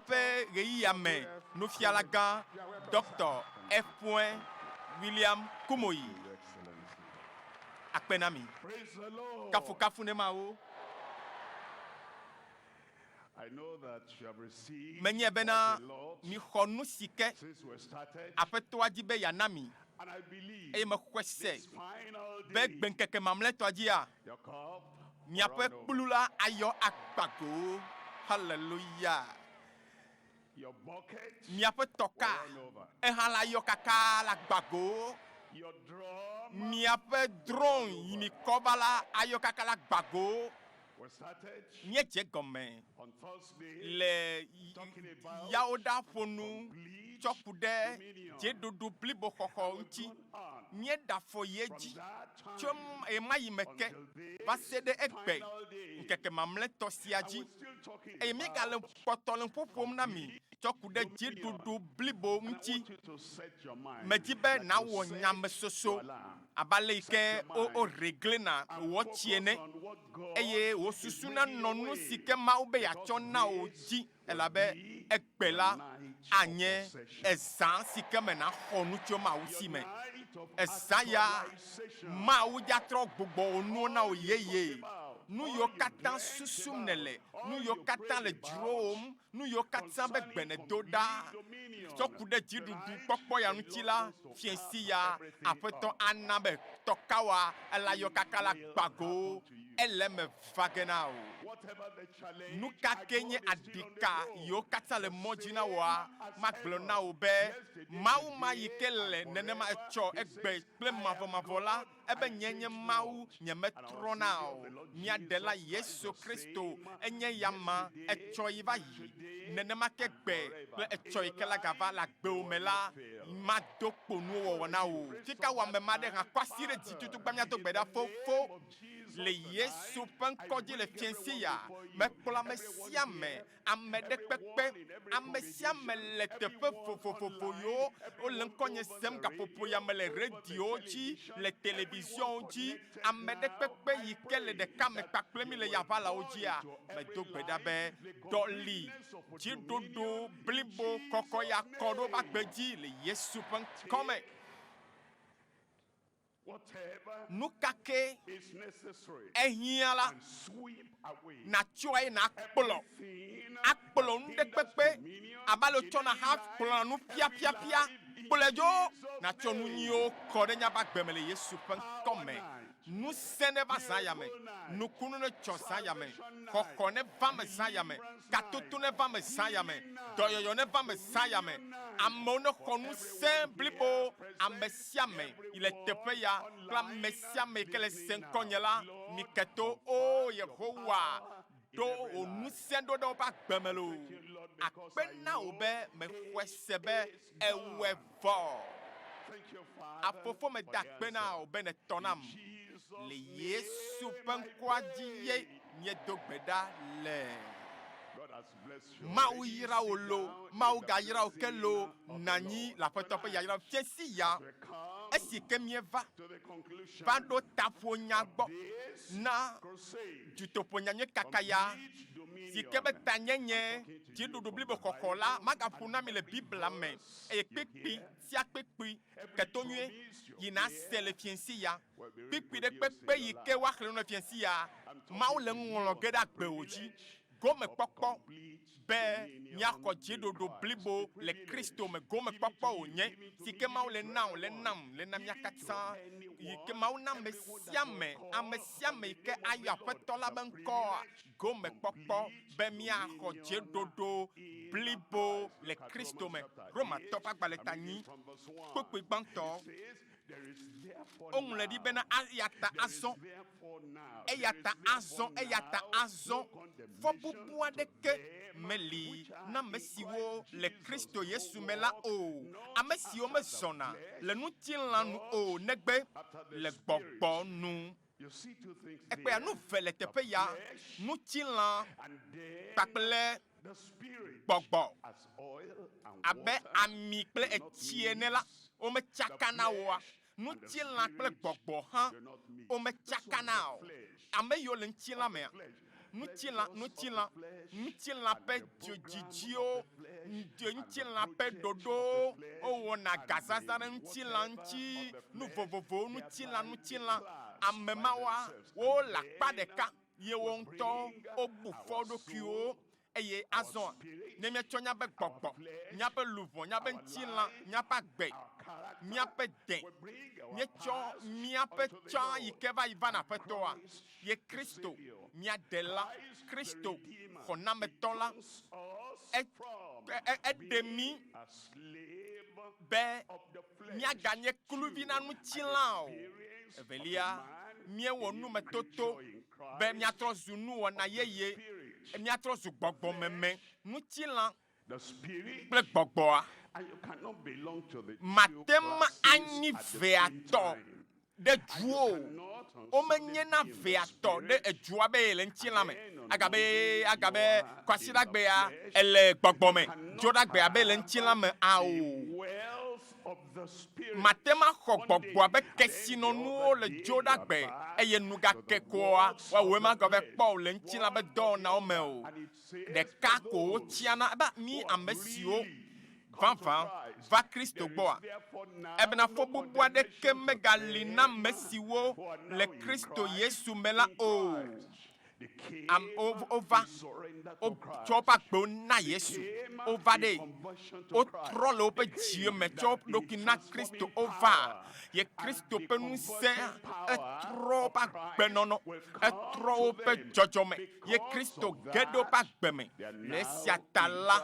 Míaƒe ɣeyiɣia me nufialagã Dɔkta F. William Kumuyi. Akpe na mi. Kafukafu ne Mawu. Menyae bena mixɔ nu si ke Aƒetɔa di be yeana mi, eye mexɔe se be gbeŋkeke mamlɛtɔa dzia, miaƒe kplu la ayɔ agba go. Haleluya! Miaƒe tɔka eha la yɔ kaka la gba go. Miaƒe drɔ̃ yi mikɔ va la ayɔ kaka la gba go. Míedze gɔme le Yawoɖa ƒo nu tsɔ ku ɖe dzeɖoɖo blibo xɔxɔ ŋuti. Míeɖe afɔ yi edzi tso ɣemaɣi me ke va se ɖe egbe ŋkeke mamlɛtɔ sia dzi, eye míegale kpɔtɔ le ƒo ƒom na mi tsɔ ku ɖe dziɖuɖu blibo ŋuti. Medi be nàwɔ nyamesoso abe ale yi ke woreglena wɔtsi ene, eye wò susu nanɔ nu si ke Mawu be yeatsɔ na wò dzi, elabe egbe la anye ezã si ke me nàxɔ nu tso Mawu si me. Ezã ya, Mawu dzatrɔ gbugbɔ wò nuwo na wò yeyee. Nu yiwo katã susum nèle, nu yiwo katã le dzrowòm, nu yiwo katã be gbe nèdo ɖa tsɔ ku ɖe dziɖuɖu kpɔkpɔ ya ŋuti la, fiẽsi ya, Aƒetɔ ana be tɔkawa ela yɔ kaka la gba go, ele eme va ge na wò. Nu ka ke nye aɖika yiwo katã le mɔ dzi na wòa, magblɔ na wò be, Mawu ma yi ke le nenema etsɔ, egbe kple mavɔmavɔ la, Ebe nyee nye Mawu, nyemetrɔna o. Mía Ɖela Yesu Kristo enye eyama etsɔ yi va yi. Nenema ke gbe kple etsɔ yi ke la gava le agbewò me la, mado kpo nuwo wɔwɔ na wò. Fika wò ame ma ɖe hã kɔ asi ɖe dzi tutugba míado gbe ɖa, Fofo, le Yesu ƒe ŋkɔ dzi le fiẽsi ya, mekplɔ ame sia ame Ame ɖe kpekpe, ame sia ame le teƒe vovovovo yiwo wole ŋkɔnye sem gaƒoƒo ya me le radiowo dzi, le televisionwo dzi. Ame ɖe kpekpe yi ke le ɖeka me kpakple mi le yaʋalawo dzia, medo gbe ɖa be ɖɔli dziɖuɖu blibo kɔkɔ ya kɔ ɖo woƒe agbe dzi le Yesu ƒe ŋkɔ me. Nu ka ke ehiã la, nàtsɔe nàkplɔ, akplɔ nu ɖe kpekpe abe ale wotsɔna ha kplɔna nu ƒiaƒiaƒia. Kplɔe dzo nàtsɔ nu nyuiwo kɔ ɖe míaƒe agbe me le Yesu ƒe ŋkɔ me. Ŋusẽ neva zã ya me, nukunu netsɔ zã ya me, xɔxɔ neva me zã ya me, katoto neva me zã ya me, dɔyɔyɔ neva me zã ya me, amewo nexɔ ŋusẽ blibo, ame sia ame yi le teƒe ya kple ame sia ame yi ke le se ŋkɔnye la, mike to, Oo Yehowa, ɖo wò ŋusẽ ɖo ɖe woƒe agbe me loo. Akpe na wò be mexɔe se be èwɔe vɔ. Afofo meda akpe na wò be nètɔ nam. Le Yesu ƒe ŋkɔa dzi ye míedo gbe ɖa le. Mawu yra wò lo, Mawu gayra wò ke lo, nanyi le Aƒetɔ ƒe yayra me. Fiẽsi ya, esi ke míeva va ɖo taƒonya gbɔ na dutoƒonyanyui kaka ya, si ke be tanyenye dziɖuɖu blibo xɔxɔ la magaƒo na mi le Biblia me, eye kpikpi sia kpikpi keto nyuie yi nàse le fiẽsi ya. Kpikpi ɖe kpekpe yi ke woaxlẽ nu le fiẽsi ya, Mawu le ŋlɔ ge ɖe agbewò dzi. Gomekpɔkpɔ be míaxɔ dziɖuɖu blibo le Kristo me gomekpɔkpɔ wònye, si ke Mawu le na wò, le nam, le na mía katã, yi ke Mawu na ame sia ame, ame sia ame yi ke ayɔ Aƒetɔ la be ŋkɔa, gomekpɔkpɔ be míaxɔ dziɖuɖu blibo le Kristo me. Romatɔ ƒe agbalẽ ta nyi kpukpui gbãtɔ. Woŋlɔe ɖi bena, Eya ta azɔ, eya ta azɔ, eya ta azɔ, fɔbubu aɖeke meli na ame siwo le Kristo Yesu me la o, ame siwo mezɔna le ŋutilã nu o, negbe le gbɔgbɔ nu. Ekpea nu ve le teƒe ya, ŋutilã kpakple gbɔgbɔ. Abe ami kple etsi ene la, wometsakana oa? Ŋutilã kple gbɔgbɔ hã wometsakana o. Ame yiwo le ŋutilã mea, Ŋutilã, ŋutilã, ŋutilã ƒe dzodzidziwo, ŋutilã ƒe ɖoɖowo, wowɔna gazazã ɖe ŋutilã ŋuti, nu vovovowo, ŋutilã, ŋutilã. Ame mawoa, wole akpa ɖeka ye wo ŋutɔ wobu fɔ wo ɖokuiwo. Eye azɔ, ne míetsɔ míaƒe gbɔgbɔ, míaƒe luʋɔ, míaƒe ŋutilã, míaƒe agbe, míaƒe dẽ, míetsɔ míaƒe tsã yi ke va yi va na Aƒetɔa, ye Kristo, mía Ɖela, Kristo, Xɔnametɔ la, eɖe mí be míaganye kluvi na ŋutilã o. Evelia, míewɔ numetoto be míatrɔ zu nuwɔna yeye, míatrɔ zu gbɔgbɔmeme, ŋutilã kple gbɔgbɔa. Mate ŋu anyi vea tɔ ɖe du o. Womenyena vea tɔ ɖe edua be yele ŋutilã me, agabe agabe kwasiɖagbea ele gbɔgbɔ me, dzoɖagbea be yele ŋutilã me ao. Mate ŋu axɔ gbɔgbɔa ƒe kesinɔnuwo le dzoɖagbe eye nu gake koa woawɔe magava kpɔ o le ŋutilã ƒe dɔwɔnawo me o. Ɖeka ko wotsiana ebe mí ame siwo vavã va Kristo gbɔa, ebena fɔbubu aɖeke megali na ame siwo le Kristo Yesu me la o. Am, wova, wotsɔ woƒe agbewo na Yesu. Wova ɖe, wotrɔ le woƒe dziwo me tsɔ wo ɖokui na Kristo. Wova ye Kristo ƒe ŋusẽ etrɔ woƒe agbenɔnɔ, etrɔ woƒe dzɔdzɔme. Ye Kristo ge ɖe woƒe agbe me. Le esia ta la,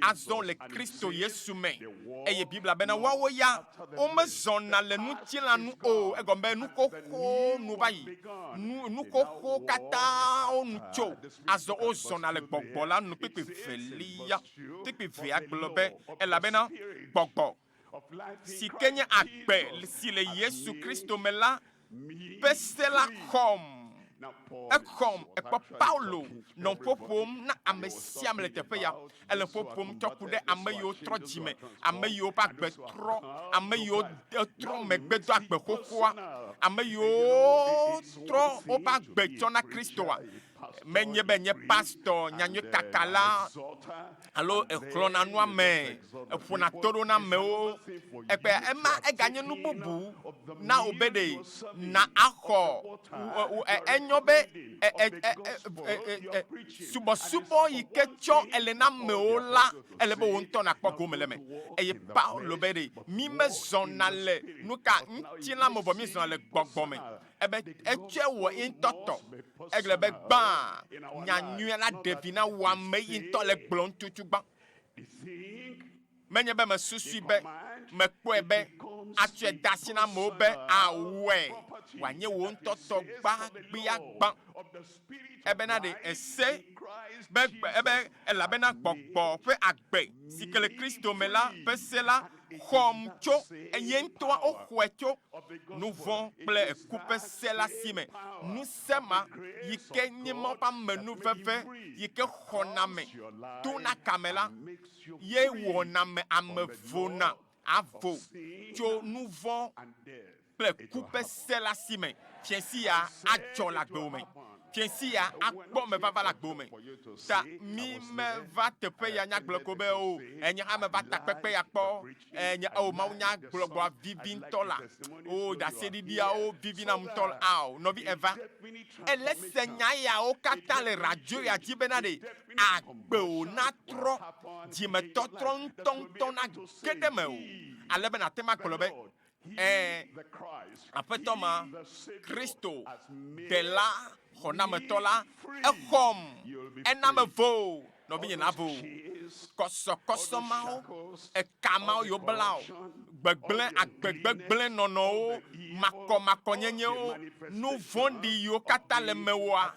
azɔ le Kristo Yesu me. Eye Biblia bena woawo ya womezɔna le ŋutilã nu o, egɔme be nu xoxowo nu va yi, nu, nu xoxowo katã wo nu tso, azɔ wozɔna le gbɔgbɔ la nu. Kpukpui velia, kpukpui vea gblɔ be, Elabena gbɔgbɔ, si ke nye agbe si le Yesu Kristo me la ƒe se la xɔm. Exɔm. Èkpɔ Paulo nɔ ƒo ƒom na ame sia ame le teƒe ya. Ele ƒo ƒom tsɔ ku ɖe ame yiwo trɔ dzime, ame yiwo ƒe agbe trɔ, ame yiwo trɔ megbe do agbe xoxoa, ame yiwo trɔ woƒe agbe tsɔ na Kristoa. Menye be nye pastɔ, nyanyuikakala, alo exlɔ̃na nu ame, eƒona to ɖo na amewo. Ekpe ema eganye nu bubu na wò be ɖe na axɔ enyo be subɔsubɔ yi ke tsɔ ele na amewo la, ele be wò ŋutɔ nakpɔ gome le eme. Eye Paulo be ɖe mi mezɔna le nuka ŋutilã me vɔ mi zɔna le gbɔgbɔ me. Ebe etsɔe wɔ ye ŋutɔ tɔ. Egblɔ be, Gbã, nya nyuia la ɖe vi na wò ame yi ŋutɔ le gblɔm tutu gbã. Menye be mesusui be mekpɔe be atsɔe de asi na amewo be awɔe wòanye wò ŋutɔ tɔ gbãgbia gbã. Ebena ɖe ese be ebe elabena gbɔgbɔ ƒe agbe si ke le Kristo me la ƒe se la xɔm tso eye ŋutɔa woxɔe tso nuvɔ̃ kple eku ƒe se la si me. Ŋusẽ ma yi ke nye Mawu ƒe amenuveve yi ke xɔname tona kame la ye wɔna me ame vona avo tso nuvɔ̃ kple ku ƒe se la si me. Fiẽsi ya adzɔ le agbewò me. Fiẽsi ya akpɔ mevava le agbewò me. Ta mi meva teƒe ya nyagblɔ ko be o, enye hã meva takpekpe ya kpɔ. Enye o mawunya gblɔgbɔa vivi ŋutɔ la. O ɖaseɖiɖiawo vivi nam ŋutɔ la. Ao, nɔvi eva. Ele se nya yawo katã le radio ya dzi bena ɖe agbewò natrɔ, dzimetɔtrɔ ŋutɔŋutɔ nage ɖe mewò ale be nàte ŋu agblɔ be, Ẽ, Aƒetɔ ma, Kristo, Ɖela, Xɔnametɔ la, exɔm, ena mevo, nɔvinye navo. Kɔsɔkɔsɔ mawo, eka mawo yi wobla o, gbegblẽ, agbe gbegblẽ nɔnɔwo, makɔmakɔnyenyewo, nu vɔ̃ɖi yiwo katã le mewòa,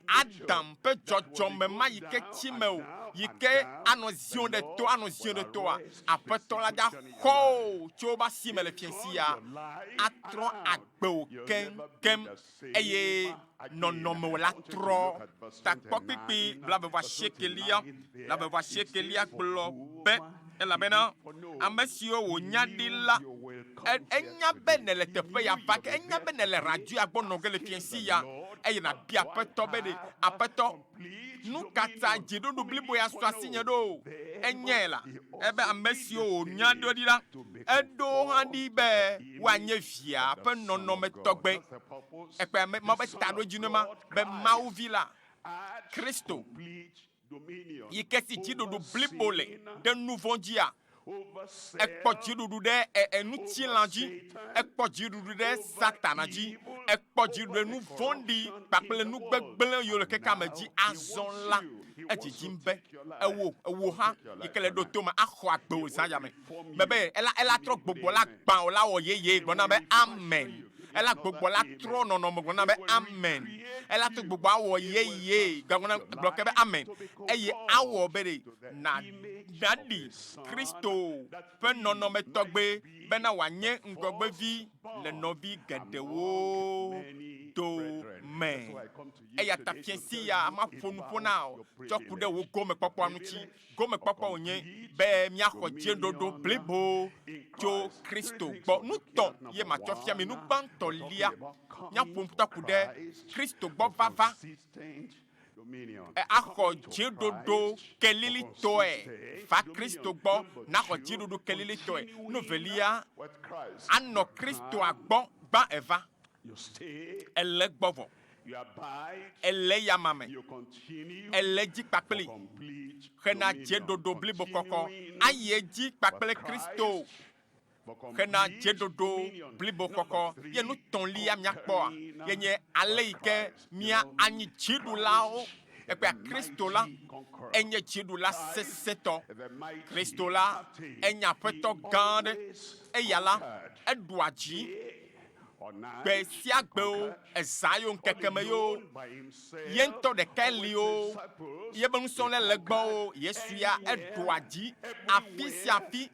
Adam ƒe dzɔdzɔme ma yi ke tsi mewò, yi ke anɔ ziɔ ɖe to, anɔ ziɔ ɖe toa, Aƒetɔ la dza xɔ wò tso woƒe asi me le fiẽ sia, atrɔ agbe wò keŋkeŋ, eye nɔnɔme wò la trɔ. Takpɔkpikpi blaeve-vɔ-asiekelia, blaeve-vɔ-asiekelia gblɔ be, Elabena ame siwo wònya ɖi la, enya be nèle teƒe ya va ge, enya be nèle radio ya gbɔ nɔ ge le fiẽ sia. eye nàbia Aƒetɔ be ɖe, Aƒetɔ, nu ka ta dziɖuɖu blibo ya su asinye ɖo? Enyae la, ebe ame siwo wònya ɖo ɖi la, eɖo wo hã ɖi be woanye Via ƒe nɔnɔme tɔgbe. Ekpe ame ma be taɖodzinue ma be Mawu Vi la, Kristo, yi ke si dziɖuɖu blibo le ɖe nu vɔ̃ dzia, ekpɔ dziɖuɖu ɖe enutilã dzi, ekpɔ dziɖuɖu ɖe Satana dzi, ekpɔ dziɖuɖu ɖe nu vɔ̃ɖi kpakple nu gbegblẽ yiwo le xexeame dzi. Azɔ la, edzidzim be ewò, ewò hã yi ke le ɖo to me axɔ agbe wò zã ya me. Mebe ela, ela trɔ gbɔgbɔ la gbã wò la wɔ yeye gblɔ na be amen. Ela gbɔgbɔ la trɔ nɔnɔme gblɔ na be amen. Ela trɔ gbɔgbɔ awɔ yeye gblɔ na gblɔ ke be amen. Eye awɔ be ɖe na naɖi Kristo ƒe nɔnɔme tɔgbe bena wòanye ŋgɔgbevi le nɔvi geɖewo dome. Eya ta fiẽsi ya maƒo nuƒo na wò tsɔ ku ɖe wò gomekpɔkpɔa ŋuti. Gomekpɔkpɔ wònye be míaxɔ dziɖoɖo blibo tso Kristo gbɔ. Nu tɔ̃ ye matsɔ fia mi. Nu gbãtɔ lia, míaƒo nu ku ɖe Kristo gbɔ vava axɔ dziɖoɖo kelilitɔe va Kristo gbɔ, naxɔ dziɖuɖu kelilitɔe. Nu velia, anɔ Kristoa gbɔ gbã eva. Ele gbɔ vɔ. Ele yama me. Ele dzi kpakpli hena dzeɖoɖo blibo kɔkɔ. Ayi edzi kpakple Kristo hena dzeɖoɖo blibo kɔkɔ. Ye nu tɔ̃lia míakpɔa ye nye ale yi ke mía anyi dziɖulawo. Ekpea Kristo la enye dziɖula sesẽtɔ. Kristo la enye aƒetɔ gã aɖe. Eya la eɖua dzi Gbe sia gbe o, ezã yo, ŋkeke me yo, ye ŋutɔ ɖekae li o, yebe nusrɔ̃lae le egbɔ o, Yesu ya eɖua dzi afi sia afi,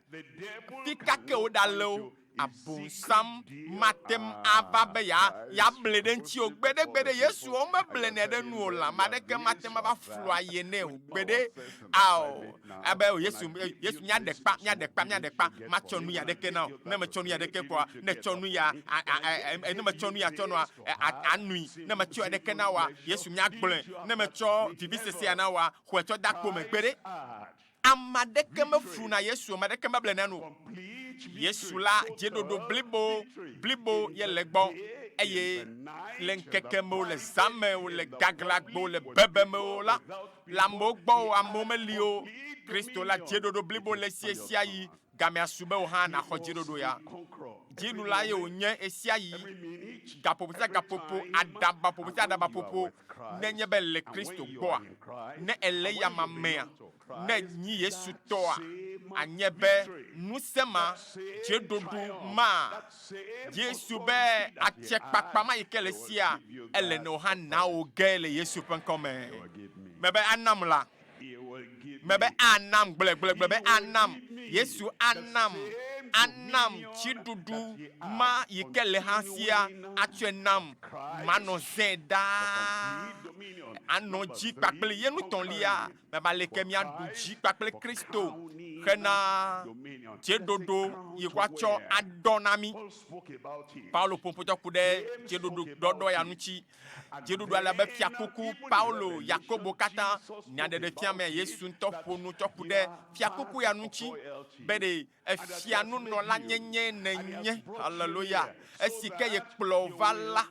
fi ka ke woɖale o, Abosam mate ŋu ava be yeable ɖe eŋuti o. Gbeɖegbeɖe, Yesu womeblenɛ ɖe nu o, ame aɖeke mate ŋu ava flu aye nɛ o. Gbeɖe, ao, abe o Yesu, Yesu, míaɖe kpa, míaɖe kpa, míaɖe kpa, matsɔ nu ya ɖeke na o. Ne metsɔ nu ya ɖeke kɔa, ne tsɔ nu ya, a, a, a, e, ne metsɔ nu ya tsɔ nɔa, e, a, anui. Ne metsɔ eɖeke na woa, Yesu míagblɔe. Ne metsɔ vivisese ya na woa, xɔe tsɔ de akpo me. Gbeɖe. Ame aɖeke mefluna Yesu o, ame aɖeke meblenɛ nu o. Yesu la, dziɖoɖo blibo, blibo ye le egbɔ. Eye le ŋkeke me o, le zã me o, le gaglãgbe o, le bebe me o la, le amewo gbɔ o, amewo meli o, Kristo la, dziɖoɖo blibo le esi ɣesiaɣi. Gamea su be wò hã nàxɔ dziɖoɖo ya. Dziɖula ye wònye ɣesiaɣi, gaƒoƒo sia gaƒoƒo, aɖabaƒoƒo sia aɖabaƒoƒo, nenye be èle Kristo gbɔa, ne èle eyama mea, ne ènyi Yesu tɔa, anye be ŋusẽ ma, dziɖuɖu ma, Yesu be atsekpakpa ma yi ke le esia, ele ne wò hã na wò ge le Yesu ƒe ŋkɔ me. Mebe anam la. Mebe anam, gblɔe, gblɔe, gblɔe be anam. Yesu anam, anam dziɖuɖu ma yi ke le hã sia atsɔe nam. Manɔ zẽ ɖaa. Anɔ dzi kpakple ye nutɔ̃lia. Mebe aleke míaɖu dzi kpakple Kristo hena dzeɖoɖo yi woatsɔ aɖɔ na mí. Paulo ƒo ƒo tsɔ ku ɖe dzeɖoɖo ɖɔɖɔ ya ŋuti. Dziɖuɖu ale be fiakuku Paulo, Yakobo katã, nyaɖeɖefia me Yesu ŋutɔ ƒo nu tsɔ ku ɖe fiakuku ya ŋuti be ɖe efia nunɔlanyenye nènye. Haleluya! Esi ke yekplɔ va la,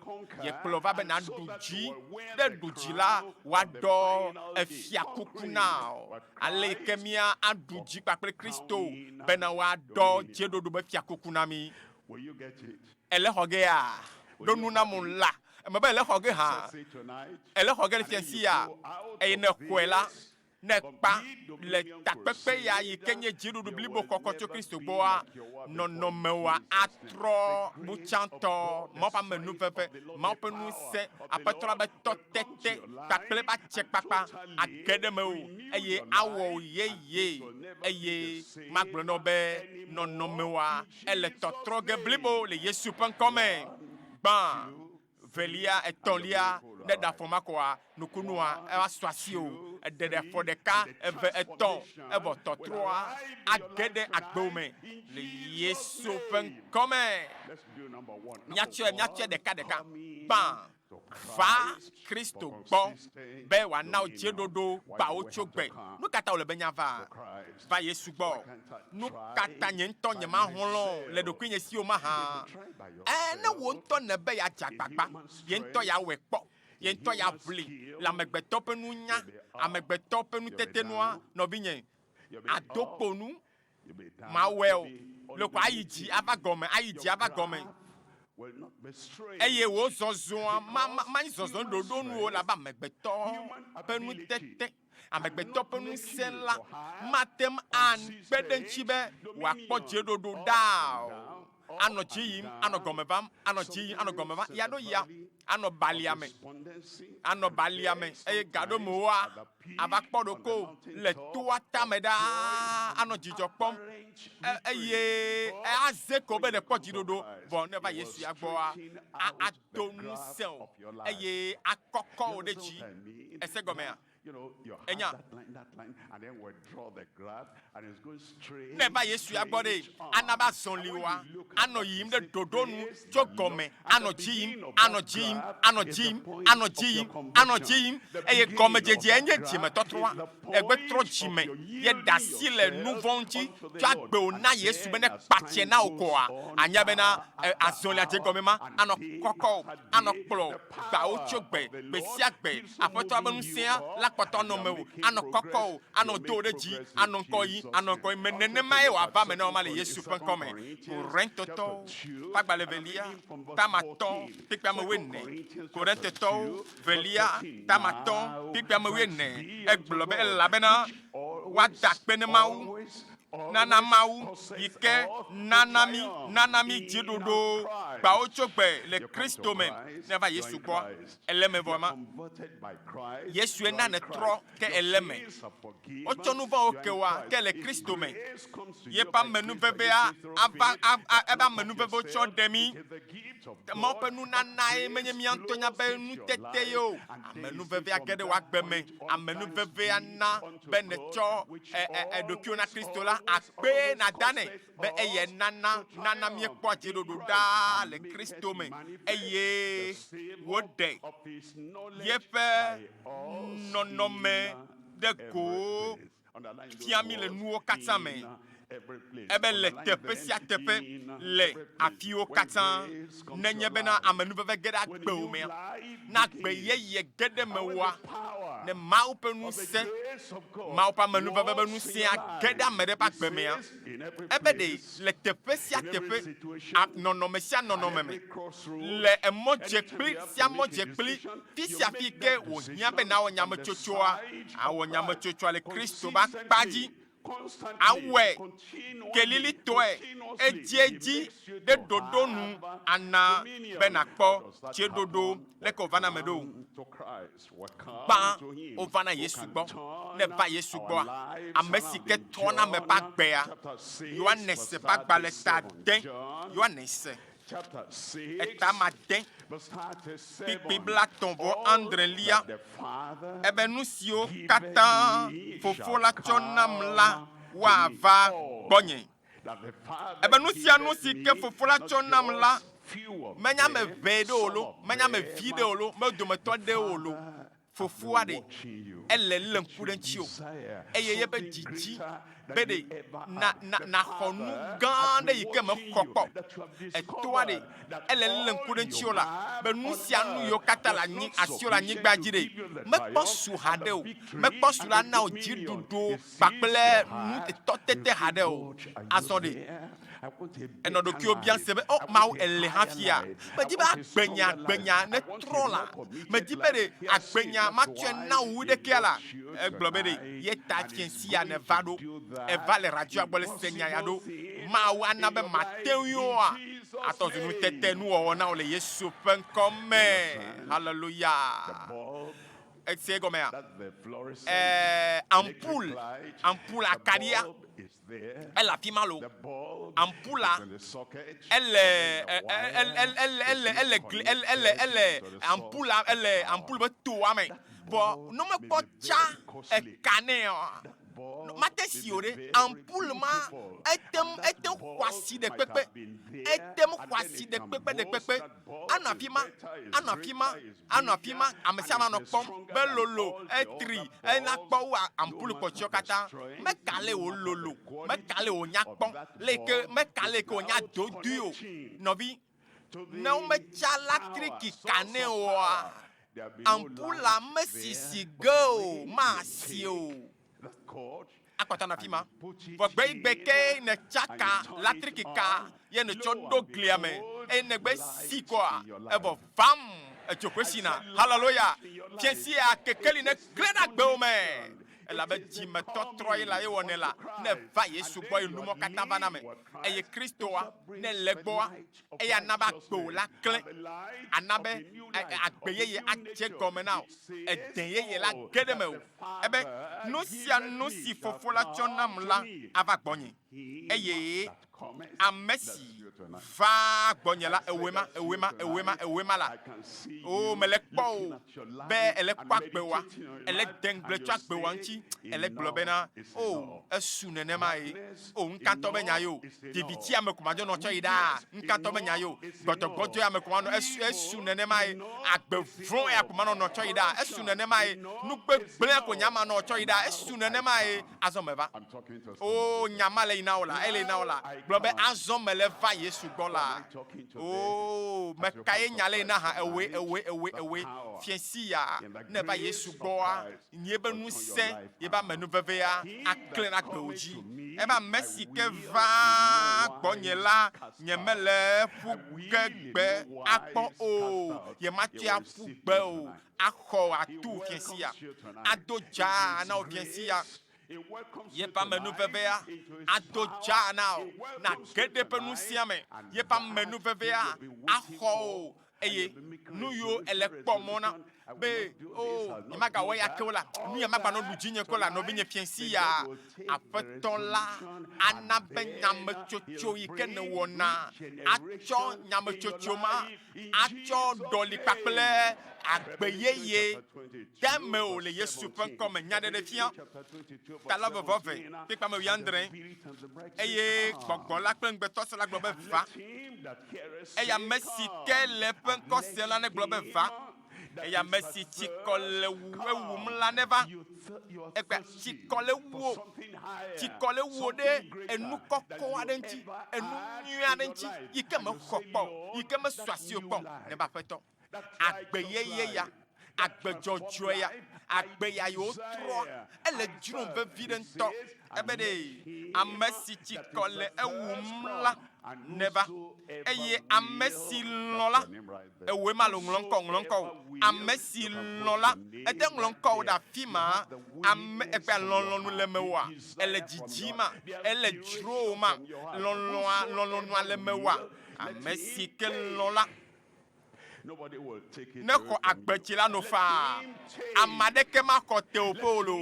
yekplɔ va be nàɖu dzi. Ne èɖu dzi la, woaɖɔ efiakuku na wò. Ale yi ke mía aɖu dzi kpakple Kristo bena woaɖɔ dziɖuɖu be fiakuku na mí. Èle xɔ gea? Ɖo nu nam la. Eme be èle xɔ ge hã. Èle xɔ ge le fiasi ya. Eye ne èxɔe la, ne èkpa le takpekpe ya yi ke nye dziɖuɖu blibo kɔkɔ tso Kristo gbɔa, nɔnɔmewoa atrɔ bu tsãtɔ. Mawu ƒe amenuveve, Mawu ƒe ŋusẽ, Aƒetɔ la be tɔtete kpakple eƒe atsekpakpa age ɖe mewò eye awɔ wò yeye. Eye magblɔ na wò be nɔnɔmewoa Ele tɔtrɔ ge blibo le Yesu ƒe ŋkɔ me. Gbã, velia, etɔ̃lia, ne ɖe afɔ ma kɔa, nukunua eva su asiwò. Eɖe ɖe afɔ ɖeka, eve, etɔ̃, evɔ tɔtrɔa age ɖe agbewò me le Yesu ƒe ŋkɔ me. Míatsɔe, míatsɔe ɖekaɖeka. Gbã, Va Kristo gbɔ be wòana wò dzeɖoɖo gbawo tso gbe. Nu ka ta wòle be míava? Va Yesu gbɔ. Nu ka ta nye ŋutɔ nyemahlɔ̃ le ɖokuinye si o mahã? Ẽ, ne wò ŋutɔ nèbe yeadze agbagba, ye ŋutɔ yeawɔe kpɔ, ye ŋutɔ yeaʋli le amegbetɔ ƒe nunya, amegbetɔ ƒe nutete nua, nɔvinye, àdo kpo nu. Mawɔe o. Loko ayi dzi ava gɔme, ayi dzi ava gɔme. Eye wò zɔzɔa ma, ma, manyi zɔzɔ ɖoɖo nu o, elabe amegbetɔ ƒe nutete, amegbetɔ ƒe ŋusẽ la mate ŋu akpe ɖe eŋuti be wòakpɔ dzeɖoɖo ɖaa o. Anɔ dzi yim, anɔ gɔme vam, anɔ dzi yim, anɔ gɔme vam, ya ɖo yia, anɔ balia me, anɔ balia me, eye gaɖomewoa, ava kpɔ ɖokowò le toa tame ɖaa, anɔ dzidzɔ kpɔm, eye aze ko be nèkpɔ dziɖoɖo. Vɔ ne eva Yesu ya gbɔa, ado ŋusẽ wò eye akɔkɔ wò ɖe dzi. Èse gɔmea? Ènya? Ne eva Yesu ya gbɔ ɖe, ana be azɔliwoa anɔ yiyim ɖe ɖoɖo nu tso gɔme, anɔ dzi yim, anɔ dzi yim, anɔ dzi yim, anɔ dzi yim, anɔ dzi yim, eye gɔmedzedzea nye dzimetɔtrɔa. Egbe trɔ dzime, ye ɖe asi le nuvɔ̃ ŋuti, tsɔ agbe wò na Yesu be ne kpatse na wò koa, ànya bena azɔlia dze gɔme ma, anɔ kɔkɔ wò, anɔ kplɔ wò, gbawo tso gbe, gbe sia gbe. Aƒetɔa be ŋusẽa la kpɔtɔ anɔ mewò, anɔ kɔkɔ wò, anɔ do wò ɖe dzi, anɔ ŋkɔ yim, anɔ ŋkɔ yim. Me nenemae wòava eme na wò ma le Yesu ƒe ŋkɔ me. Korintotɔwo ƒe agbalẽ evelia, tame atɔ̃, kpukpui ame wuiene. Korintotɔwo velia, tame atɔ̃, kpukpui ame wuiene. Egblɔ be, Elabena woada akpe ne Mawu, nana Mawu yi ke nana mí, nana mí dziɖuɖu gbawo tso gbe le Kristo me. Ne eva Yesu gbɔa, ele eme vɔ ma. Yesue na nètrɔ ke ele eme. Wotsɔ nu vɔ̃wo ke wòa ke le Kristo me. Yeƒe amenuvevea ava, eƒe amenuveve wotsɔ ɖe mí. Mawu ƒe nunanae menye mía ŋutɔ nya be nutete ye o. Amenuvevea ge ɖe wò agbe me. Amenuvevea na be nètsɔ ɖokuiwò na Kristo la, akpee nàda nɛ be eyae nana nana míekpɔa dziɖuɖu ɖaa le Kristo me eye wòɖe yeƒe nɔnɔme ɖe go fia mí le nuwo katã me. Ebe le teƒe sia teƒe le afiwo katã, nenye bena amenuveve ge ɖe agbewò mea, na agbe yeye ge ɖe mewòa, ne Mawu ƒe ŋusẽ, Mawu ƒe amenuveve ƒe ŋusẽa ge ɖe ame ɖe ƒe agbe mea, ebe ɖe le teƒe sia teƒe, nɔnɔme sia nɔnɔme me, le emɔ dzekpli sia mɔ dzekpli, fi sia fi ke wòhiã be nawɔ nyametsotsoa, awɔ nyametsotsoa le Kristo ƒe akpa dzi. Awɔe kelilitɔe edziedzi ɖe ɖoɖo nu ana be nàkpɔ dzeɖoɖo leke wòvana eme ɖo. Gbã, wovana Yesu gbɔ. Ne eva Yesu gbɔa, ame si ke trɔna ame ƒe agbea, Yohanes ƒe agbalẽ ta ade, Yohanes eta made, kpukpui blaetɔ̃ vɔ adrelia, ebe nu siwo katã Fofo la tsɔ nam la woava gbɔnye. Ebe nu sia nu si ke Fofo la tsɔ nam la, menye ame ʋɛ ɖe o lo, menye ame vi ɖe o lo, me dometɔ ɖe o lo, Fofoa ɖe, ele lé ŋku ɖe ŋutiwò, eye yeƒe didi be ɖe na, na, nàxɔ nu gã aɖe yi ke mexɔ kpɔ o. Etoa ɖe, ele lé ŋku ɖe ŋutiwò la, be nu sia nu yiwo katã le anyi, asiwò le anyigba dzi ɖe, mekpɔ su haɖe o, mekpɔ su la na wò dziɖuɖu kpakple nutɔtete haɖe o. Azɔ ɖe, Ènɔ ɖokuiwò biam se be, O Mawu, èle hafia? Medi be agbenya, agbenya netrɔ la. Medi be ɖe agbenya matsɔe na wò wu ɖekea la. Egblɔ be ɖe ye ta fiẽ sia nèva ɖo. Èva le radioa gbɔ le se nya ya ɖo. Mawu ana be mate ŋui oa, atɔ zu nutete nuwɔwɔ na wò le Yesu ƒe ŋkɔ me. Haleluya! Èse egɔmea? Ɛɛ, ampoule, ampoule akaɖia. Ele afi ma lo. Ampula ele ele ele ele gli ele ele ele ampula ele ampul be toa me. Vɔ ne womekpɔ tsa eka nɛ oa, Mate si o ɖe, ampul ma ete ŋu ete ŋu xɔ asi ɖe kpekpe, ete ŋu xɔ asi ɖe kpekpe ɖe kpekpe. Anɔ afi ma, anɔ afi ma, anɔ afi ma, ame sia ame anɔ kpɔm be lolo, etri, ena kpɔ wu ampul kpɔtɔewo katã. Meka le wò lolo, meka le wò nya kpɔ, leke meka leke wò nya dodoe o. Nɔvi, ne wometsa latriki ka nɛ oa, ampula mesisi ge o, masi o. Akpɔtɔ nɔ afi ma. Vɔ gbe yi gbe ke nètsa ka latriki ka ye nètsɔ ɖo glia me eye nègbe si kɔa, evɔ vam edzoƒe sina. Haleluya! Fiẽ sia kekeli neklẽ ɖe agbewo me. Elabe dzimetɔtrɔ ye la ye wɔnɛ la, ne eva Yesu gbɔ ye numɔ katã va na me. Eye Kristoa, ne le egbɔa, eya ana be agbewò la klẽ, ana be agbe yeye adze gɔme na wò, ede yeye la ge ɖe mewò. Ebe, Nu sia nu si Fofo la tsɔ nam la ava gbɔnye, eye ame si vaa gbɔnye la, ewòe ma, ewòe ma, ewòe ma, ewòe ma la. Oo, mele kpɔ o be èle kpɔ agbewòa, èle de ŋugble tso agbewòa ŋuti, èle gblɔ bena, Oo, esu nenemae. O, ŋkatɔ be nya ye o. Viviti ame ko madzɔ nɔ tsɔ yi ɖaa. Ŋkatɔ be nya ye o. Gbɔdzɔgbɔdzɔe ame ko manɔ, esu, esu nenemae. Agbe vɔ̃ ya ko manɔ nɔ tsɔ yi ɖaa. Esu nenemae. Nu gbegblẽ ko nya manɔ tsɔ yi ɖaa. Esu nenemae. Azɔ meva. O, nya ma le yi na wò la, ele yi na wò la. Gblɔ be, Azɔ mele va Yesu gbɔ la. O, mekae nya le yi na hã? Ewoe, ewoe, ewoe, ewoe. Fiẽsi ya, ne eva Yesu gbɔa, Nye be ŋusẽ yebe amenuvevea aklẽ ɖe agbewo dzi. Ebe ame si ke vaa gbɔnye la, nyemele eƒu ge gbe akpɔ o, yematsɔe aƒu gbe o, axɔ wò atu fiẽsia, ado dzaa na wò fiẽsia. Yeƒe amenuvevea ado dzaa na wò, nàge ɖe eƒe ŋusẽa me. Yeƒe amenuvevea axɔ wò Eye nu yiwo èle kpɔ mɔ na be, O, nyemagawɔ eya ke o la, nu ya magbanɔ ɖu dzinye ko la, nɔvinye fiẽsi ya, Aƒetɔ la ana be nyametsotso yi ke nèwɔna atsɔ nyametsotso ma atsɔ ɖɔli kpakple agbe yeye de mewò le Yesu ƒe ŋkɔ me. Nyaɖeɖefia, ta la vɔvɔ ve, kpekpe ame wuiadre, eye Gbɔgbɔ la kple ŋugbetɔse la gblɔ be, Va! Eya ame si ke le eƒe ŋkɔ sem la negblɔ be, Va! Eya ame si tsikɔ le ewum la neva. Egbea tsikɔ le wu wò. Tsikɔ le wu wò ɖe enu kɔkɔ aɖe ŋuti, enu nyui aɖe ŋuti yi ke mexɔ kpɔ o, yi ke mesu asiwò kpɔ o. Neva Aƒetɔ. Agbe yeye ya, agbe dzɔdzɔe ya, agbe ya yi wotrɔa, ele dzrom veviɖe ŋutɔ. Ebe ɖe ame si tsi kɔ le ewum la neva, eye ame si lɔ̃ la, ewòe ma lo ŋlɔ ŋkɔ, ŋlɔ ŋkɔ o. Ame si lɔ̃ la, ete ŋlɔ ŋkɔ wò ɖe afi ma. Ame egbea lɔlɔ̃nu le mewòa? Ele dzidzima? Ele dzrowòma? Lɔlɔ̃a, lɔlɔ̃nua le mewòa? Ame si ke lɔ̃ la, Ne xɔ agbetsi la no faa, ame aɖeke maxɔ tewòƒe o loo.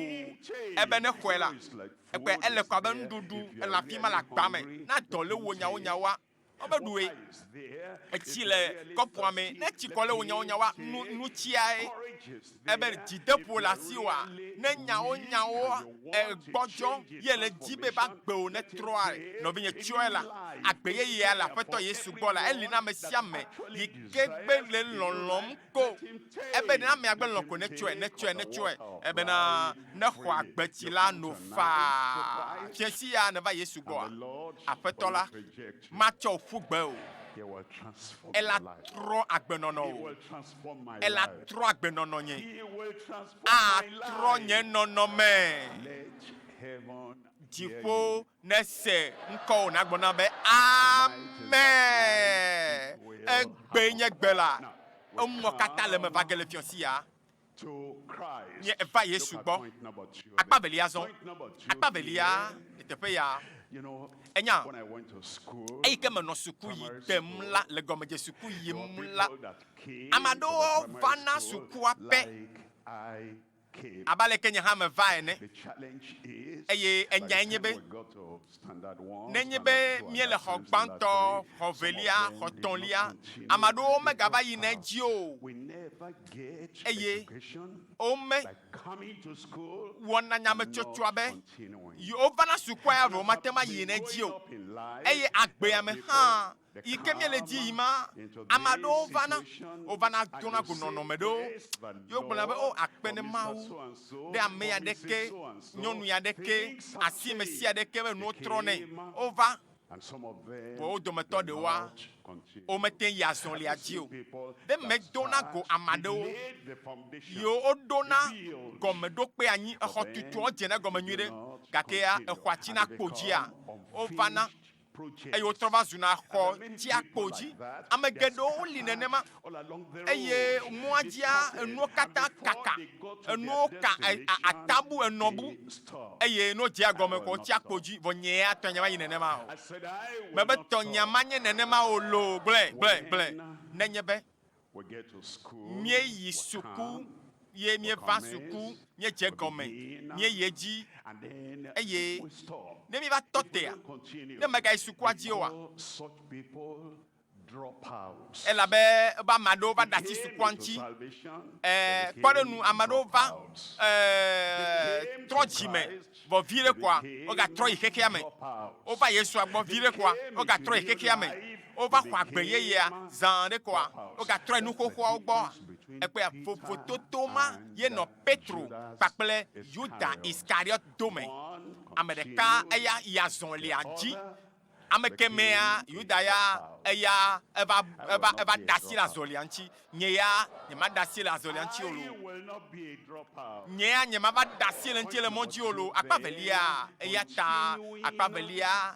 Ebe ne xɔe la, egbe ele kɔ abe nuɖuɖu ele afi ma le agba me. Na dɔ le wò nyawonyawoa, wobe ɖue. Etsi le kɔpua me, ne tsi kɔ le wò nyawonyawoa, nu, nu tsiae. Ebe dzideƒo le asiwòa, ne nyawonyawoa egbɔdzɔ ye le di be ba gbewò ne trɔa, nɔvinye tsɔe la, agbe yeyea le Aƒetɔ Yesu gbɔ la, eli na ame sia ame yi ke gbe le lɔlɔ̃m ko. Ebe ne amea gbe lɔ̃ ko ne tsɔe, ne tsɔe, ne tsɔe. Ebena ne xɔ agbetsi la no faa. Fiẽsi ya neva Yesu gbɔa, Aƒetɔ la matsɔ wò ƒu gbe o. Ela trɔ agbenɔnɔ wò. Ela trɔ agbenɔnɔ nye. Atrɔ nye nɔnɔme. Dziƒo nese ŋkɔwò nàgblɔ nam be, Amen! Egbee nye gbe la. Emɔ katã le eme va ge le fiɔ sia. Nye eva Yesu gbɔ. Akpa velia zɔ. Akpa velia le teƒe ya. Enya, eyi ke menɔ suku yi dem la, le gɔmedze suku yim la, ame aɖewo vana sukua pɛ abe aleke nye hã meva ene. Eye enyae nye be, nenye be míele xɔ gbãtɔ, xɔ velia, xɔ tɔ̃lia, ame aɖewo megava yina edzi o. Eye wome wɔna nyametsotsoa be yewovana sukua ya vɔ womate ŋu ayi ne edzi o. Eye agbea me hã yi ke míele dzi yim ma, ame aɖewo vana, wovana dona go nɔnɔme ɖewo ye wogblɔna be, O, akpe ne Mawu ɖe ame ya ɖeke, nyɔnu ya ɖeke, asime sia ɖeke be nuwo trɔ nɛ. Wova, vɔ wo dometɔ ɖewoa, womete yi azɔlia dzi o. Ɖe medona go ame aɖewo yiwo woɖona gɔmeɖokpe anyi, exɔtutuawo dzena egɔme nyuiɖe, gakea exɔa tsina kpo dzia, wovana eye wotrɔ va zuna xɔ tsia kpo dzi. Ame geɖewo li nenema eye mɔa dzia enuwo katã kaka, enuwo ka atabu enɔbu eye ne wodzea gɔme ko wotsia kpo dzi. Vɔ nye ya tɔnye mayi nenema o. Mebe tɔnyea manye nenema o loo, gblɔe, gblɔe, gblɔe. Nenye be Míeyi suku ye míeva suku, míedze egɔme, míeyi edzi eye ne míeva tɔ tea, ne megayi sukua dzi oa, elabe ebe ame aɖewo va ɖe asi sukua ŋuti. E, kpɔ ɖe nu, ame aɖewo va e, trɔ dzime vɔ viɖe koa, wogatrɔ yi xexea me. Wova Yesua gbɔ viɖe koa, wogatrɔ yi xexea me. Wova xɔ agbe yeyea zã ɖe koa, wogatrɔ yi nu xoxoawo gbɔ. Ekpɔea, vovototo ma ye nɔ Petro kpakple Yuda Iskariɔt dome. Ame ɖeka eya yi azɔlia dzi. Ame kemɛa, Yuda ya, eya eva, eva, eva ɖe asi le azɔlia ŋuti. Nye ya, nyemaɖe asi le azɔlia ŋuti o loo. Nye ya nyemava ɖe asi le eŋuti le mɔ dzi o loo. Akpa velia, eya ta akpa velia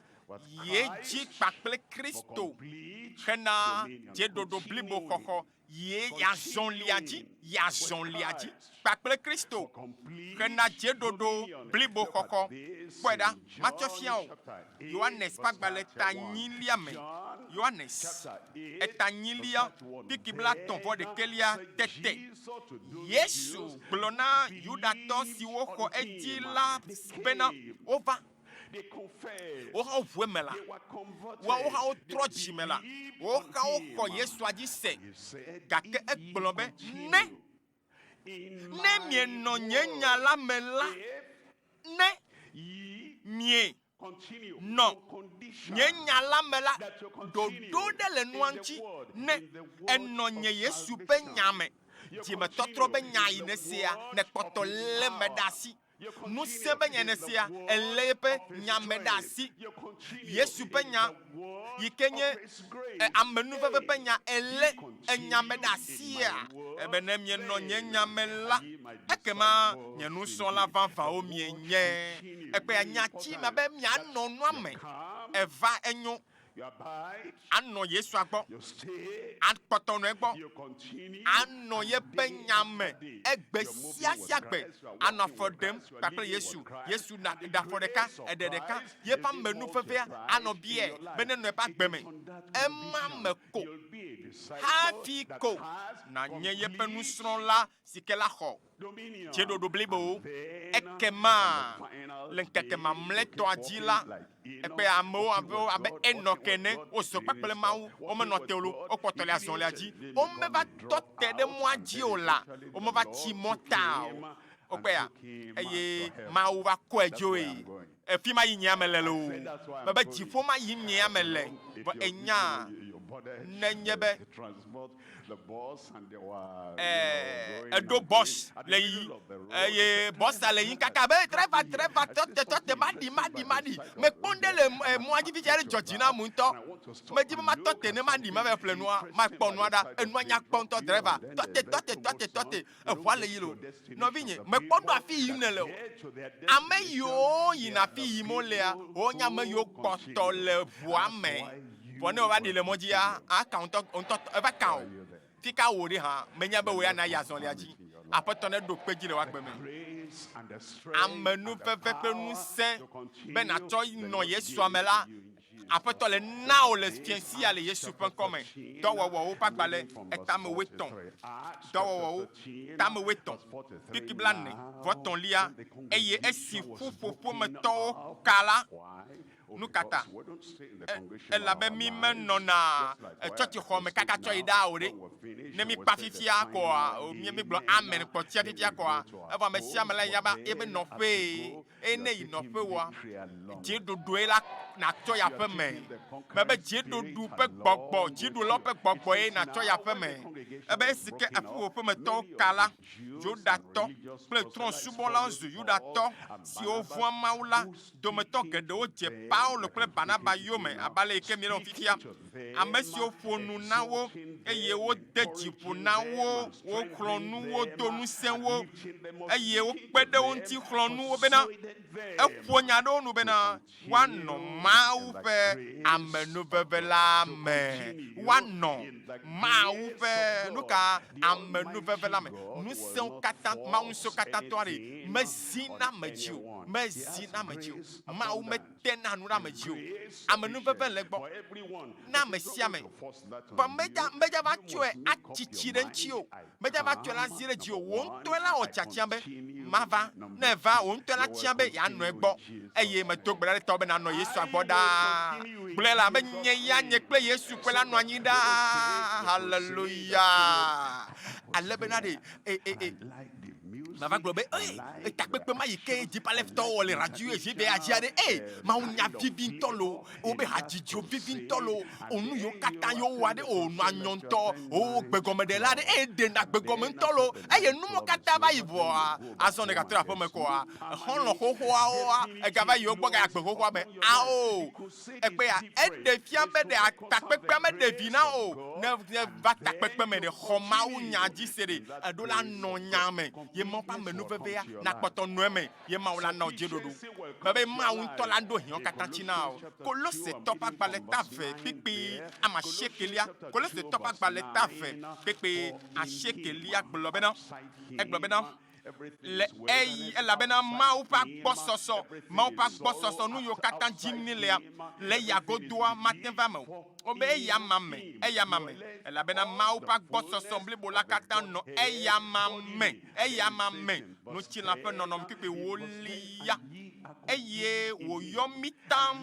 yi edzi kpakple Kristo hena dzeɖoɖo blibo xɔxɔ Ye yeazɔlia dzi, yeazɔlia dzi kpakple Kristo hena dzeɖoɖo blibo xɔxɔ. Kpɔe ɖa, matsɔ fia wò. Yohanes ƒe agbalẽ ta nyilia me, Yohanes, eta nyilia, kpikpi blaetɔ̃ vɔ ɖekɛlia, Tete Yesu gblɔ na Yudatɔ siwo xɔ edzi la bena, Wova. Wohã woʋu eme la, woawo hã wotrɔ dzime la, woawo hã woxɔ Yesua dzi se. Gake egblɔ be, Ne, ne mienɔ nye nya la me la, ne mienɔ nye nya la me la, ɖoɖo ɖe le nua ŋuti, ne ènɔ nye Yesu ƒe nya me, dzimetɔtrɔ ƒe nya yi nèsea, nèkpɔtɔ lé eme ɖe asi. Ŋusẽ be nya nèsea, èlé eƒe nya me ɖe asi. Yesu ƒe nya yi ke nye amenuveve ƒe nya, èlé enya me ɖe asia? Ebe ne mienɔ nye nya me la, ekema nye nusrɔ̃la vavãwo mienye. Ekpea nyati ma be mianɔ nua me. Eva enyo. Anɔ Yesua gbɔ, akpɔtɔ nɔ egbɔ, anɔ yeƒe nya me egbe sia sia gbe, anɔ afɔ ɖem kpakple Yesu. Yesu na ɖe afɔ ɖeka, eɖe ɖeka. Yeƒe amenuvevea anɔ biae be nenɔ eƒe agbe me. Ema me ko hafi ko nànye yeƒe nusrɔ̃la si ke la xɔ Dzeɖoɖo blibowo. Ekema le ŋkeke mamlɛtɔa dzi la, ekpe amewo abe abe Enɔk ene, wozɔ kpakple Mawu, womenɔ te o loo, wokpɔtɔ le azɔlia dzi. Womeva tɔ te ɖe mɔa dzi o la, womeva tsi mɔ ta o. Wokpɔea? Eye Mawu va kɔe dzoe. Efi ma yi nyea mele loo. Mebe dziƒo ma yim nyea mele. Vɔ ènyaa, nenye be eɖo bɔs le yiyi eye bɔsa le yiyim kaka be driver driver tɔte tɔte maɖi maɖi maɖi. Mekpɔ ŋɖe le mɔa dzi fifia ɖe dzɔ dzi nam ŋutɔ. Medi be matɔ te ne maɖi mava ƒle nua, makpɔ nua ɖa. Enua nya kpɔ ŋutɔ driver tɔte tɔte tɔte tɔte. Eʋua le yi lo. Nɔvinye, mekpɔ ɖo afi yim nèle o. Ame yiwo yina afi yim wolea, wonye ame yiwo kpɔtɔ le ʋua me. Vɔ ne wova ɖi le mɔ dzia, aka ŋutɔ ŋutɔ eva ka o. Fika wò ɖe hã, menya be wò ya nàyi azɔlia dzi. Aƒetɔ neɖo kpe dzi le wò agbe me. Amenuveve kple ŋusẽ be nàtsɔ nɔ Yesua me la, Aƒetɔ le na wò le fiẽ sia le Yesu ƒe ŋkɔ me. Dɔwɔwɔwo ƒe agbalẽ etame wuietɔ̃. Dɔwɔwɔwo, tame wuietɔ̃, kpikpi blaene vɔ etɔ̃lia. Eye esi ƒuƒoƒometɔwo ka la, nukata? E, elabe mí menɔna tsɔtsixɔ me kaka tsɔ yi ɖaa o ɖe. Ne míkpa fifia kɔa, mí mígblɔ amen kpɔ tia fifia kɔa, evɔ ame sia ame la nya be yebe nɔƒee. Eye ne yi nɔƒe woa, dziɖuɖue la nàtsɔ yi aƒe me. Mebe dziɖuɖu ƒe gbɔgbɔ, dziɖulawo ƒe gbɔgbɔ ye nàtsɔ yi aƒe me. Ebe esi ke aƒewòƒemetɔwo ka la, Yudatɔ kple trɔ̃subɔlawo zu Yudatɔ siwo vɔ̃a Mawu la dometɔ geɖewo dze Paulo kple Barnaba yome abe ale yi ke míele wɔm fifia. Ame siwo ƒo nu na wo eye wode dzi ƒo na wo, woxlɔ̃ nu wo, do ŋusẽ wo, eye wokpe ɖe wo ŋuti xlɔ̃ nu wo bena, eƒo nya ɖe wo nu bena woanɔ Mawu ƒe amenuveve la me. Woanɔ Mawu ƒe nuka amenuveve la me. Ŋusẽwo katã, Mawu ŋusẽkatãtɔ ɖe mezina ame dzi o, mezina ame dzi o. Mawu metena nu ɖe ame dzi o. Amenuveve le egbɔ na ame sia ame. Vɔ medza medza va tsɔe atsitsi ɖe ŋuti o. Medza va tsɔe la zi ɖe dzi o. Wò ŋutɔe la wɔ tiatia be mava. Ne eva, wò ŋutɔe la tia be yeanɔ egbɔ. Eye medo gbe ɖa ɖe tawò be nànɔ Yesua gbɔ ɖaa. Gblɔe la be nye ya nye kple Yesu koe la nɔ anyi ɖaa. Haleluya! Ale bena ɖe e e e mava gblɔ be ee takpekpe ma yi ke Deeper Life tɔwo wɔ le radio GBA dzi aɖe ee mawunya vivi ŋutɔ loo wobe hadzidziwo vivi ŋutɔ loo onu yiwo katã yewo wɔ aɖe o nɔa nyɔ ŋutɔ o gbegɔmeɖela aɖe eye ɖena gbegɔme ŋutɔ loo eye numɔ katã va yi vɔa azɔ ne gatrɔ aƒeme kɔa xɔlɔ̃ xoxoawoa egava yi wo gbɔ gayi agbe xoxoa me ao Egbea, eɖe fia be ɖe takpekpea meɖe vi na o. Ne eva takpekpe me ɖe, xɔ Mawu nya dzi se ɖe, eɖo la nɔ nya me, ye Mawu ƒe amenuvevea nakpɔtɔ nɔ eme, ye Mawu la na wò dziɖuɖu. Mebe Mawu ŋutɔ la ɖo hiãwo katã tsi na wò. Kolosetɔ ƒe agbalẽ ta eve kpekpe ame asiekelia, Kolosetɔ ƒe agbalẽ ta eve kpekpe asiekelia gblɔ bena, egblɔ bena, Le eyi, elabena Mawu ƒe agbɔsɔsɔ, Mawu ƒe agbɔsɔsɔ, nu yiwo katã dim mílea, le eya godoa, mate va eme o. Wobe eya ma me, eya ma me, elabena Mawu ƒe agbɔsɔsɔ blibo la katã nɔ eya ma me, eya ma me, ŋutilã ƒe nɔnɔme kpekpe wolia, eye wòyɔ mí taŋ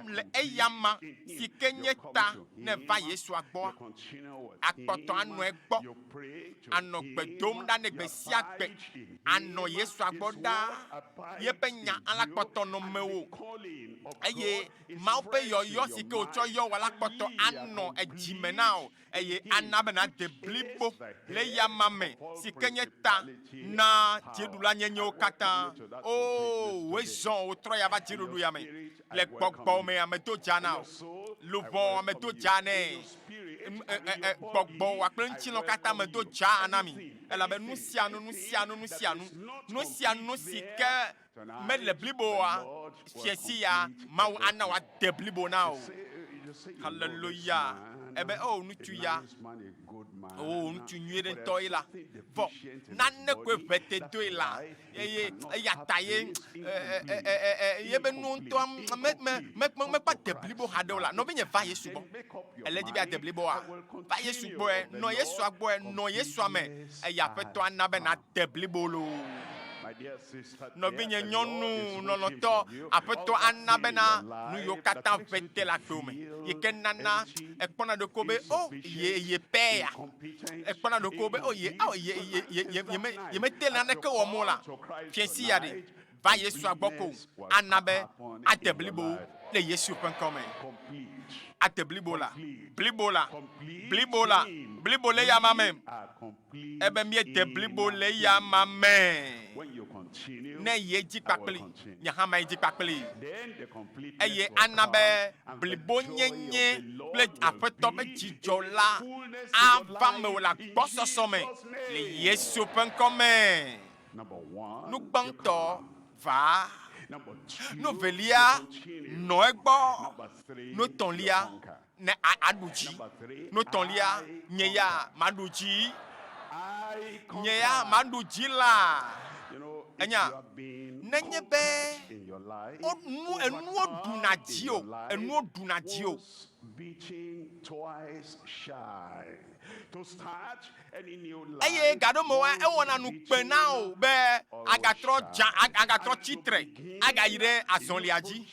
le eya ma si ke nye ta ne va Yesua gbɔa, akpɔtɔ anɔ egbɔ. anɔ gbe dom ɖa nɛ gbe sia gbe, anɔ Yesua gbɔ ɖaa, yeƒe nya ala kpɔtɔ nɔ mewò, eye Mawu ƒe yɔyɔ si ke wòtsɔ yɔ wò la kpɔtɔ anɔ edzi me na wò, eye ana be nàde blibo le eyama me si ke nye ta na dziɖulanyenyewo katã. Oo, wòe zɔ wòtrɔ ya va dziɖuɖu ya me. Le gbɔgbɔ me ame do dza na wò, luʋɔ ame do dza nɛ. Gbɔgbɔ wa kple ŋutilã katã me do dza na mi, elabe nu sia nu, nu sia nu, nu sia nu, nu sia nu si ke mele blibo oa, fiẽ sia Mawu ana wòade blibo na wò. Haleluya! Ebe, o ŋutsu ya, o ŋutsu nyui ɖe ŋutɔ ye la. Vɔ nane koe ʋe te doe la, eye eya ta ye yebe nu ŋutɔ mekpɔ de blibo haɖe o la. Nɔvinye va Yesu gbɔ. Ele dzi be ade bliboa? Va Yesu gbɔe, nɔ Yesua gbɔe, nɔ Yesua me, eye Aƒetɔ ana be nàde blibo loo. Nɔvinye nyɔnu lɔlɔ̃tɔ, Aƒetɔ ana bena nu yiwo katã ʋe te le agbewò me, yi ke nana èkpɔna ɖokuiwò be, O, ye, ye pɛ ya. Èkpɔna ɖokuiwò be, O, ye, ao, ye, ye, ye, ye, yeme, yemete naneke wɔm o la. Fiẽ sia ɖe, va Yesua gbɔ ko ana be ade blibo wu le Yesu ƒe ŋkɔ me. Ade blibo la, blibo la, blibo la, blibo le eyama me. Ebe míede blibo le eyama me. Ne yi edzi kpakpli, nye hã mayi dzi kpakpli. Eye ana be blibonyenye kple Aƒetɔ ƒe dzidzɔ la ava mewò le agbɔsɔsɔ me le Yesu ƒe ŋkɔ me. Nu gbãtɔ, va. Nu velia, nɔ egbɔ. Nu etɔ̃lia, ne aɖu dzi. Nu etɔ̃lia, nye ya maɖu dzi. Nye ya maɖu dzi la. Enya, nenye be nu enuwo ɖuna dzi o, enuwo ɖuna dzi o. Eye gaɖomewoa, ewɔna nu kpe na wò be agatrɔ dza, agatrɔ tsi tre, agayi ɖe azɔlia dzi,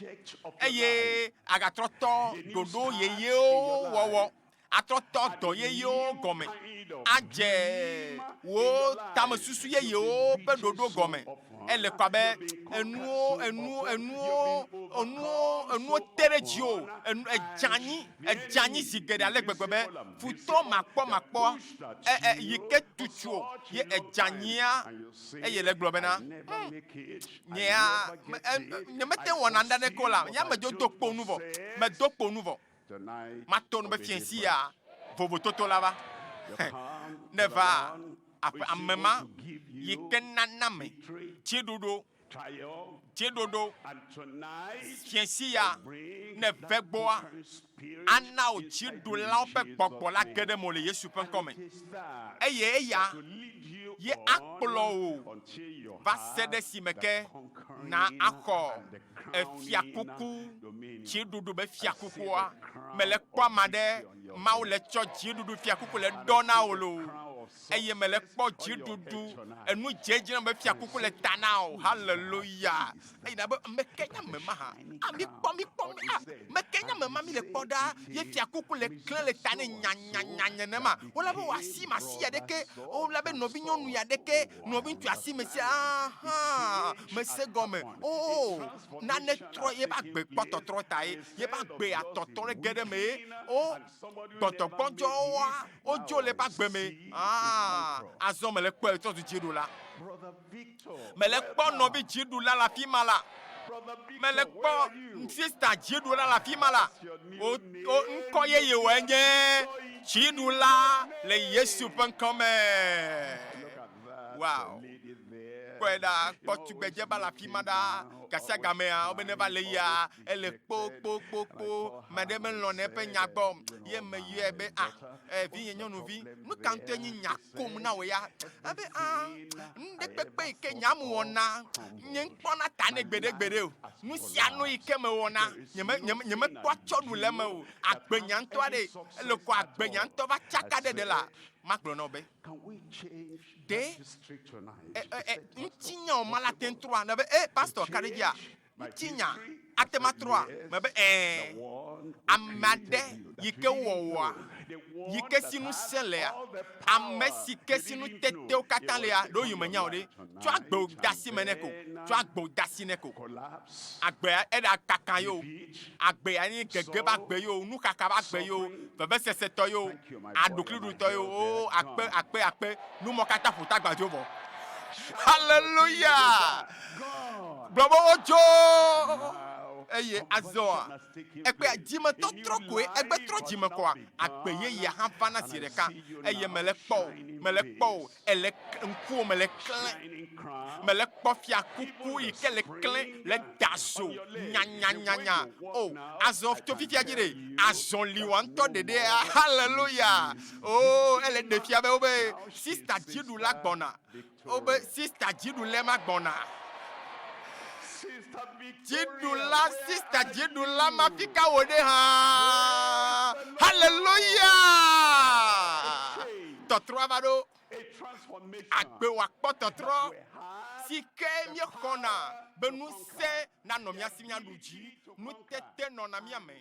eye agatrɔ tɔ ɖoɖo yeyewo wɔwɔ. Atrɔ tɔ dɔ yeyewo gɔme. Adze wò tamesusu yeyewo ƒe ɖoɖo gɔme. Ele kɔ abe enuwo, enuwo, enuwo, enuwo, enuwo te ɖe dziwò. Enu, edze anyi, edze anyi zi geɖe ale gbegbe be futɔ makpɔmakpɔ e, e, yi ke tutu wò ye edze anyia eye le gblɔ bena, Hm, nyea, me, e, nyemete ŋu wɔna naneke o la, nye medzo do kpo nu vɔ. Medo kpo nu vɔ. Mato nu be fiẽsi ya vovototo la va. Ne va aƒe ame ma yi ke nana me dziɖuɖu, dziɖuɖu fiẽsi ya ne ve gbɔa, ana wò dziɖulawo ƒe gbɔgbɔ la ge ɖe mewò le Yesu ƒe ŋkɔ me. Eye eya ye akplɔ wò va se ɖe esime ke na axɔ efiakuku, dziɖuɖu be fiakukua. Mele kpɔ ame aɖe Mawu le tsɔ dziɖuɖu fiakuku le ɖɔ na wò loo, eye mele kpɔ dziɖuɖu enu dzedzina be fiakuku le ta na wò. Haleluya! Eye na be meke nye ame ma hã. A mi kpɔ, mi kpɔ, mi a meke nye ame ma mi le kpɔ ɖa ye fiakuku le klẽ le ta nɛ nyanyanya nenema. Wola be wò asi ma asi ya ɖeke, wola be nɔvi nyɔnu ya ɖeke, nɔvi ŋutsu asi me sia. Aha, mese gɔme. Oo, nane trɔ ye be agbe kpɔ tɔtrɔ ta ye. Yeƒe agbea tɔtɔ ɖe ge ɖe eme ye wo gbɔdɔgbɔdzɔwoa wodzo le eƒe agbe me. Aa, azɔ mele kpɔe trɔ zu dziɖula. Mele kpɔ nɔvi dziɖula le afi ma la. Mele kpɔ sista dziɖula le afi ma la. Wo, wo ŋkɔ yeye wɔe nye dziɖula le Yesu ƒe ŋkɔ me. Wow. Kpɔe ɖa, kpɔ tugbedze ba le afi ma ɖa. Gasiagamea, wobe neva le yia, ele kpokpokpokpo. Ame ɖe melɔ̃ ne eƒe nya gbɔ o. Ye meyɔe be, ah, eh, vinye nyɔnuvi, nu ka ŋutɔe nye nya kom na wò ya? Ebe, ah, nu ɖe kpekpe yi ke nya mewɔna, nye ŋkpɔna ta nɛ gbeɖegbeɖe o. Nu sia nu yi ke mewɔna, nyeme, nyeme, nyemekpɔa tsɔnu le eme o. Agbenya ŋutɔ aɖe, ele ko agbenya ŋutɔ va tsaka ɖe ɖe la, magblɔ na wò be, Ɖe ŋutinya ma la te ŋu trɔa? Nèbe, E, pastor, ka ɖe dzia? Ŋutinya ate ŋu atrɔa? Mebe, Ɛ̃. Ame aɖe yi ke wɔwɔa, yi ke si ŋusẽ lea, ame si ke si nutetewo katã lea, ɖewo yi menya o ɖe, tsɔ agbewo de asi me nɛ ko. Tsɔ agbewo de asi nɛ ko. Agbea eɖa kaka ye o. Agbea nye gege be agbe ye o, nuxaxa be agbe ye o, vevesesetɔ ye o, aɖukliɖutɔ ye o. Oo, akpe, akpe, akpe. Numɔ katã ƒo ta gbadzo vɔ. Haleluya! Gblɔ be wodzo. Eye azɔa, ekpea dzimetɔtrɔ koe, egbe trɔ dzime kɔa, agbe yeyea hã vana zi ɖeka. Eye mele kpɔ o, mele kpɔ o, Ele ŋkuwò me le klẽ, mele kpɔ fiakuku yi ke le klẽ le da zo nyanyanyanya. O, azɔ tso fifia dzi ɖe, azɔli wòa ŋutɔ ɖeɖea. Haleluya! O, ele ɖe fia be wobe sista dziɖula gbɔna. Wobe sista dziɖulɛ ma gbɔna. Dziɖula, sista dziɖula ma fika wò ɖe hã. Haleluya! Tɔtrɔa va ɖo. Agbe wòakpɔ tɔtrɔ si ke míexɔna be ŋusẽ nanɔ mía si míaɖu dzi, nutete nɔna mía me,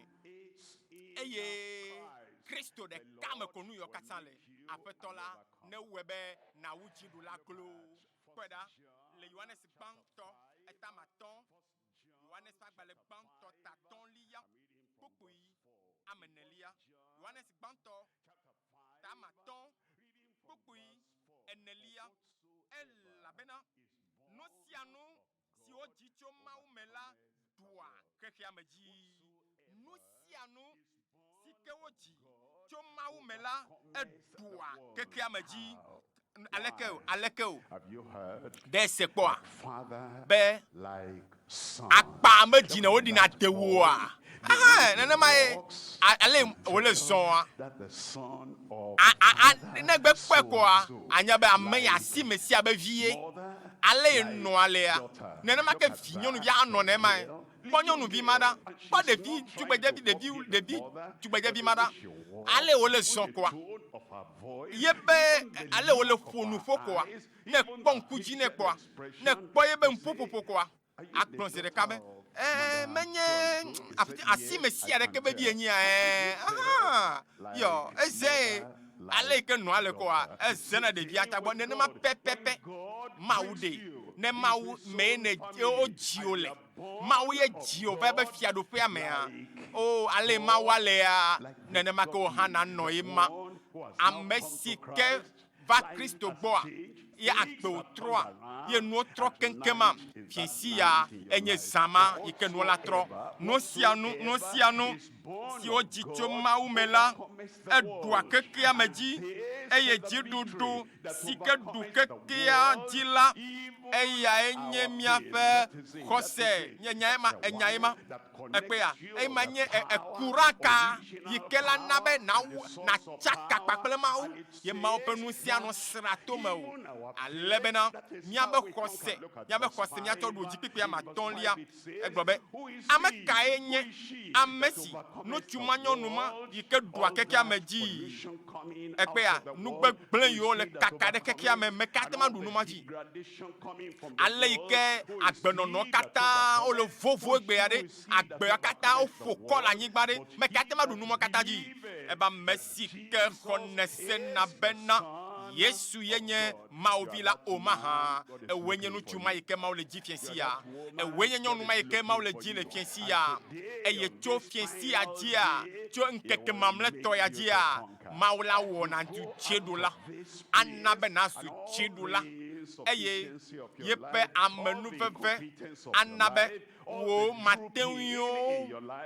eye Kristo ɖeka me ko nuyɔ katã le. Aƒetɔ la newɔe be nàwu dziɖula glo. Kpɔe ɖa le Yohanes gbãtɔ etame atɔ̃, Yohanes ƒe agbalẽ gbãtɔ tatɔ̃lia kpukpui ame enelia, Yohanes gbãtɔ tame atɔ̃ kpukpui enelia, Elabena nu sia nu si wodzi tso Mawu me la ɖua xexea me dzi. Nu sia nu si ke wodzi tso Mawu me la, eɖua xexea me dzi. Aleke o? Aleke o? Ɖe ese kpɔa be akpa medzi ne woɖina dewòa? Aha, nenema ye ale wòle zɔa. Ne gbe kpɔe kɔa, anya be ame ya si Mesia be vi ye. Ale ye nɔ alea. Nenema ke vi nyɔnuvia anɔ nemae. Kpɔ nyɔnuvi ma ɖa. Kpɔ ɖevi tugbedzevi, ɖevi, ɖevi tugbedzevi ma ɖa. Ale wòle zɔ kɔa. Ye be ale wòle ƒo nuƒo kɔa. Ne kpɔ ŋku dzi nɛ kpɔa, ne kpɔ ye be nuƒoƒoƒo kɔa, agblɔ zi ɖeka be, Ɛɛ, menye asi mesia ɖeke be vi enyia ɛɛ, aha, yɔ, eze ale yi ke nɔa le kɔa, ezena ɖevia ta gbɔ nenema pɛpɛpɛ. Mawu ɖe, ne Mawu mee ne wodzi wò le, Mawu ye dzi wò va eƒe fiaɖuƒea mea, o ale Mawu alea, nenema ke wò hã nanɔ ye ma. Ame si ke va Kristo gbɔa, ye agbe wòtrɔa, ye nuwo trɔ keŋkeŋ ma. Fiẽsi ya enye zã ma yi ke nuwo la trɔ. Nu sia nu, nu sia nu si wodzi tso Mawu me la, eɖua kekea me dzi, eye dziɖuɖu si ke ɖu kekea dzi la, eyae nye míaƒe xɔse. Nye nyae ma, enyae ma. Ekpea, ema nye ekura ka yi ke la na be nawu, natsaka kpakple Mawu. Ye Mawu ƒe ŋusẽ anɔ sra to mewò, ale bena míaƒe xɔse, míaƒe xɔse míatsɔ ɖu dzikpikpi ame atɔ̃lia. Egblɔ be, Ame kae nye ame si ŋutsu ma nyɔnu ma yi ke ɖua xexea me dzi? Ekpea, nu gbegblẽ yiwo le kaka ɖe xexea me, meka ate ŋu aɖu nu ma dzi? Ale yi ke agbenɔnɔ katã wole vovo egbea ɖe, agbea katã woƒo kɔ le anyigba ɖe, meka ate ŋu aɖu nu ma katã dzi? Ebe ame si ke xɔnɛ sena bena Yesu ye nye Mawu Vi la o mahã? Ewòe nye ŋutsu ma yi ke Mawu le dzi fiẽ sia. Ewòe nye nyɔnu ma yi ke Mawu le dzi le fiẽ sia. Eye tso fiẽ sia dzia, tso ŋkeke mamlɛtɔ ya dzia, Mawu la wɔ nàzu dziɖula. Ana be nàzu dziɖula. Eye yeƒe amenuveve ana be wò mate ŋui o,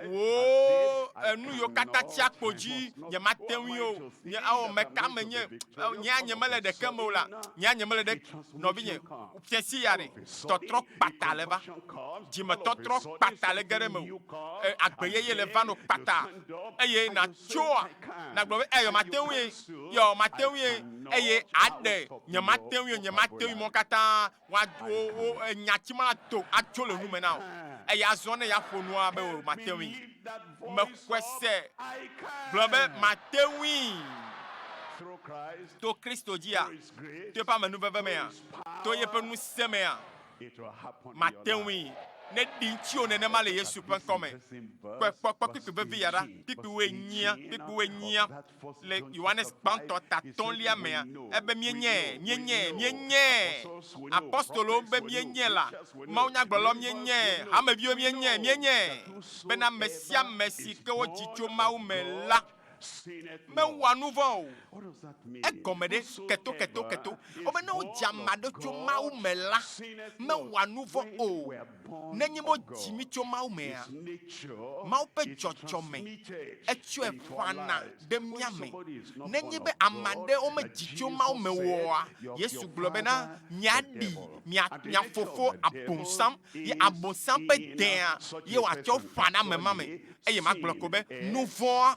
wò enu yiwo katã tsia kpo dzi, nyemate ŋui o, nye ao meka menye, nyea nyemele ɖeke me o la, nyea nyemele ɖe, nɔvinye, fiasi ya ɖe, tɔtrɔ kpata le va, dzimetɔtrɔ kpata le ge ɖe me o, agbe yeye le va no kpata, eye natsoa, nagblɔ be, eyɔ mate ŋui, yɔ mate ŋui, eye aɖe nyemate ŋui o, nyemate ŋui mɔ katã, Woado wo enya tsi ma to atso le nu me na wò. Eye azɔ ne yeaƒo nua be o mate ŋui. Mexɔe se gblɔ be mate ŋui. To Kristo dzia, to eƒe amenuveve mea, to yeƒe ŋusẽ mea, mate ŋui. Ne ɖi ŋutiwò nenema le Yesu ƒe ŋkɔ me. Kpɔe kpɔ kpɔ kpukpui vevi ya ɖa, kpukpui wuienyia, kpukpui wuienyia. Le Yohanes gbãtɔ ta tɔ̃lia mea, ebe míenye, míenye, míenye apostolowo be míenye la, mawunyagblɔlawo míenye, hameviwo míenye, míenye, bena ame sia ame si ke wodzi tso Mawu me la, mewɔa nu vɔ̃ o. Egɔme ɖe? Keto, keto, keto. Wobe ne wodzi ame aɖe tso Mawu me la, mewɔa nu vɔ̃ o. Nenye be wodzi mí tso Mawu mea, Mawu ƒe dzɔdzɔme etsɔe ƒãna ɖe mía me. Nenye be ame aɖe womedzi tso Mawu me oa, Yesu gblɔ bena, Miaɖi mia, mia fofo Abosam, ye Abosam ƒe dea ye wòatsɔ ƒã ɖe ame ma me. Eye magblɔ ko be, Nuvɔ̃a,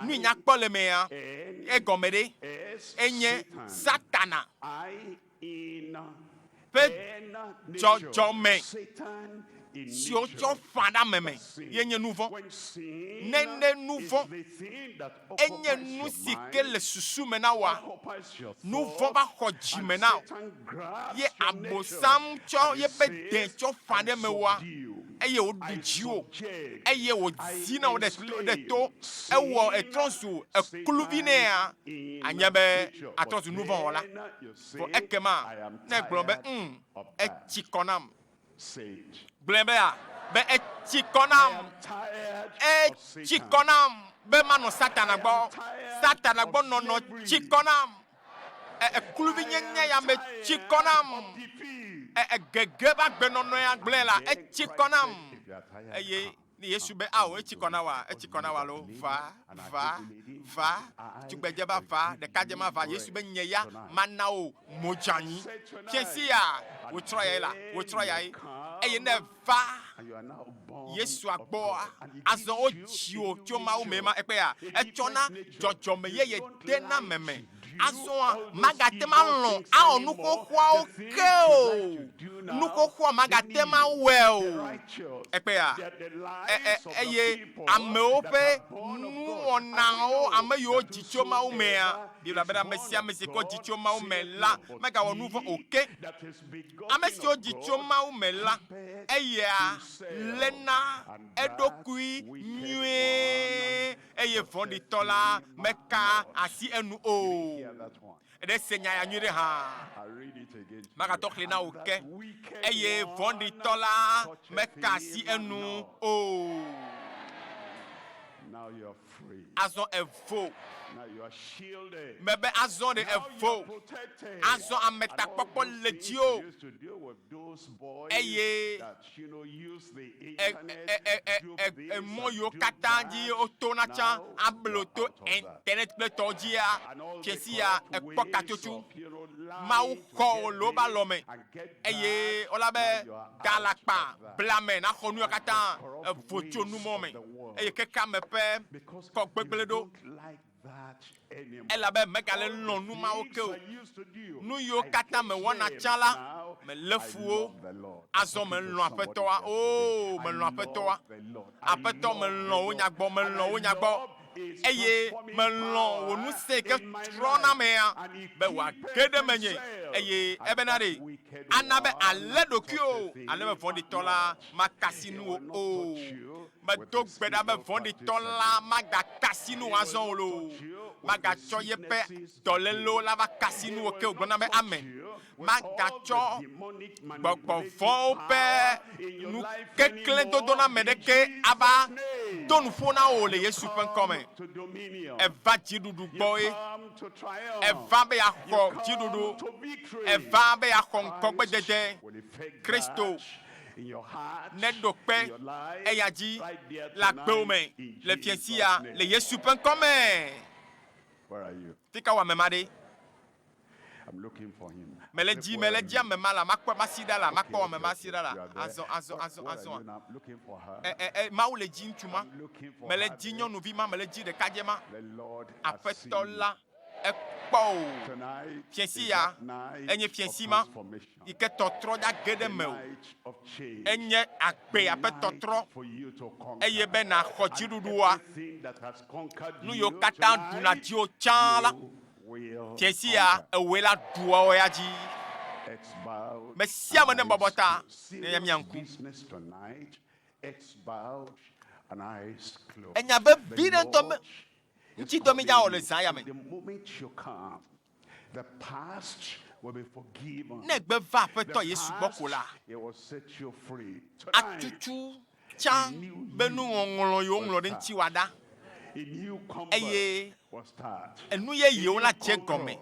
nui nyakpɔ le mea, egɔme ɖe? Enye Satana. ƒe dzɔdzɔme si wotsɔ ƒã ɖe ame me ye nye nuvɔ̃. Ne ne nuvɔ̃ enye nu si ke le susu me na wòa, nuvɔ̃ va xɔ dzi me na wò ye Abosam tsɔ yeƒe dẽ tsɔ ƒã ɖe mewòa, eye wòɖu dziwò, eye wòzi na wò ɖe to, ewɔ etrɔ zu ekluvi nɛa, anye be atrɔ zu nuvɔ̃wɔla. Vɔ ekema ne egblɔ be, Ŋ, etsi kɔ nam. Gblɔe be a, be etsi kɔ nam. Etsi kɔ nam be manɔ Satana gbɔ. Satana gbɔ nɔnɔ tsi kɔ nam. E, ekluvinyenye ya me tsi kɔ nam. E, egege ƒe agbenɔnɔ ya gblɔe la, etsi kɔ nam. Eye Ne Yesu be, Ao, etsi kɔ na wòa? Etsi kɔ na wòa alo? Va, va, va, tugbedze va va, ɖekadze ma va. Yesu be, Nye ya mana wò modzanyi. Fiẽsi ya, wòtrɔ yae la, wòtrɔ yae. Eye ne èva Yesua gbɔa, azɔ wodzi wò tso Mawu mee ma. Ekpɔea? Etsɔna dzɔdzɔme yeye dena ame me. Azɔa, màgate ŋu alɔ̃ awɔ nu xoxoawo ke o. Nu xoxoa màgate ŋu awɔe o. Ekpea? E, e, eye amewo ƒe nu Nuwɔnawo ame yiwo dzi tso Mawu mea, Biblia bena ame sia ame si ke wodzi tso Mawu me la megawɔ nu vɔ̃ o. Ke ame siwo dzi tso Mawu me la, eya léna eɖokui nyuie eye vɔ̃ɖitɔ la meka asi enu o. Ɖe se nya ya nyuie ɖe hã. Magatɔ xlẽ na wò ke. Eye vɔ̃ɖitɔ la meka asi enu o. Azɔ èvo. Mebe azɔ ɖe èvo. Azɔ ametakpɔkpɔ le dziwò. Eye emɔ yiwo katã dzi wotona tsã ablo to internet kple tɔwo dzia, fiasi ya ekpɔ katsotso. Mawu xɔ wò le wobe alɔme eye wola be da alakpa blame naxɔ nu yawo katã evo tso numɔ me eye xexeame ƒe kɔ gbegblẽ ɖo. Elabe megale lɔ̃ nu mawo ke o. Nu yiwo katã mewɔna tsã la, melé fu wo. Azɔ melɔ̃ Aƒetɔa. Oo, melɔ̃ Aƒetɔa. Aƒetɔ, melɔ̃ wò nya gbɔ, melɔ̃ wò nya gbɔ. Eye melɔ̃ wò ŋusẽ yi ke trɔna mea be wòage ɖe menye. Eye ebena ɖe, ana be àlé ɖokuiwò ale be vɔ̃ɖitɔ la makasi nuwò o. Medo gbe ɖa be vɔ̃ɖitɔ la magaka asi nuwò azɔ o loo, magatsɔ yeƒe dɔlélewo la va ka asi nuwò ke o. Gblɔ nam be, Amen. Magatsɔ gbɔgbɔ vɔ̃wo ƒe nukeklẽdodoname ɖeke ava do nuƒo na wò le Yesu ƒe ŋkɔ me. Èva dziɖuɖu gbɔe. Èva be yeaxɔ dziɖuɖu. Èva be yeaxɔ ŋgɔgbedede. Kristo neɖo kpe eya dzi le agbewo me le fiẽ sia le Yesu ƒe ŋkɔ me. Fika wò ame ma ɖe? Mele dzi, mele dzi ame ma la, makpɔ masi ɖa la, makpɔ ame ma si ɖa la. Azɔ, azɔ, azɔ, azɔ. E, e, e, Mawu le dzi ŋutsu ma. Mele dzi nyɔnuvi ma, mele dzi ɖekadze ma. Aƒetɔ la ekpɔ o. Fiẽsi ya enye fiẽsi ma yi ke tɔtrɔ ya ge ɖe mewò. Enye agbea ƒe tɔtrɔ eye be nàxɔ dziɖuɖua. Nu yiwo katã ɖuna dziwò tsã la, fiẽsi ya ewòe la ɖua wo ya dzi. Me sia me ne bɔbɔ ta ne míamia ŋku. Enya vevi ɖe ŋutɔ me. Ŋuti dɔ mídza wɔ le zã ya me. Ne ègbe va Aƒetɔ Yesu gbɔ ko la, atutu tsã be nuŋɔŋlɔ yi woŋlɔ ɖe ŋutiwòa ɖa, eye enu yeyewo la dze egɔme.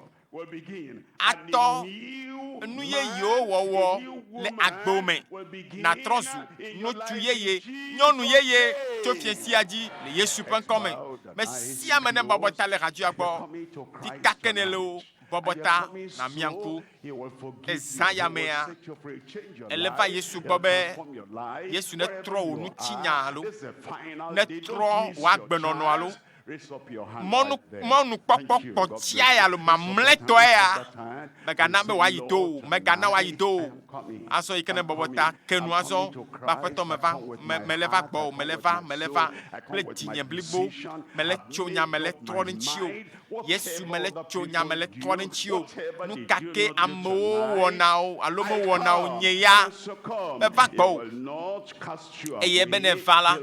Atɔ nu yeyewo wɔwɔ le agbewo me, nàtrɔ zu ŋutsu yeye, nyɔnu yeye tso fiẽ sia dzi le Yesu ƒe ŋkɔ me. Me sia ame nebɔbɔ ta le hadzoea gbɔ. Fika ke nèle o, bɔbɔ ta nàmia ŋku. Le zã ya mea, èle va Yesu gbɔ be Yesu netrɔ wò ŋutinya alo netrɔ wò agbenɔnɔ alo Mɔnu, mɔnukpɔkpɔ kpɔtiae alo mamlɛtɔe ya, mègana be wòayi do o, mègana wòayi do o. Azɔ yi ke nèbɔbɔ ta ke nu azɔ be, Aƒetɔ, meva, me, mele va gbɔwò, mele va, mele va kple dzinye blibo, mele tso nya, mele trɔ ɖe ŋutiwò. Yesu, mele tso nya, mele trɔ ɖe ŋutiwò. Nu ka ke amewo wɔna o alo mewɔna o, nye ya meva gbɔwò. Eye be ne eva la,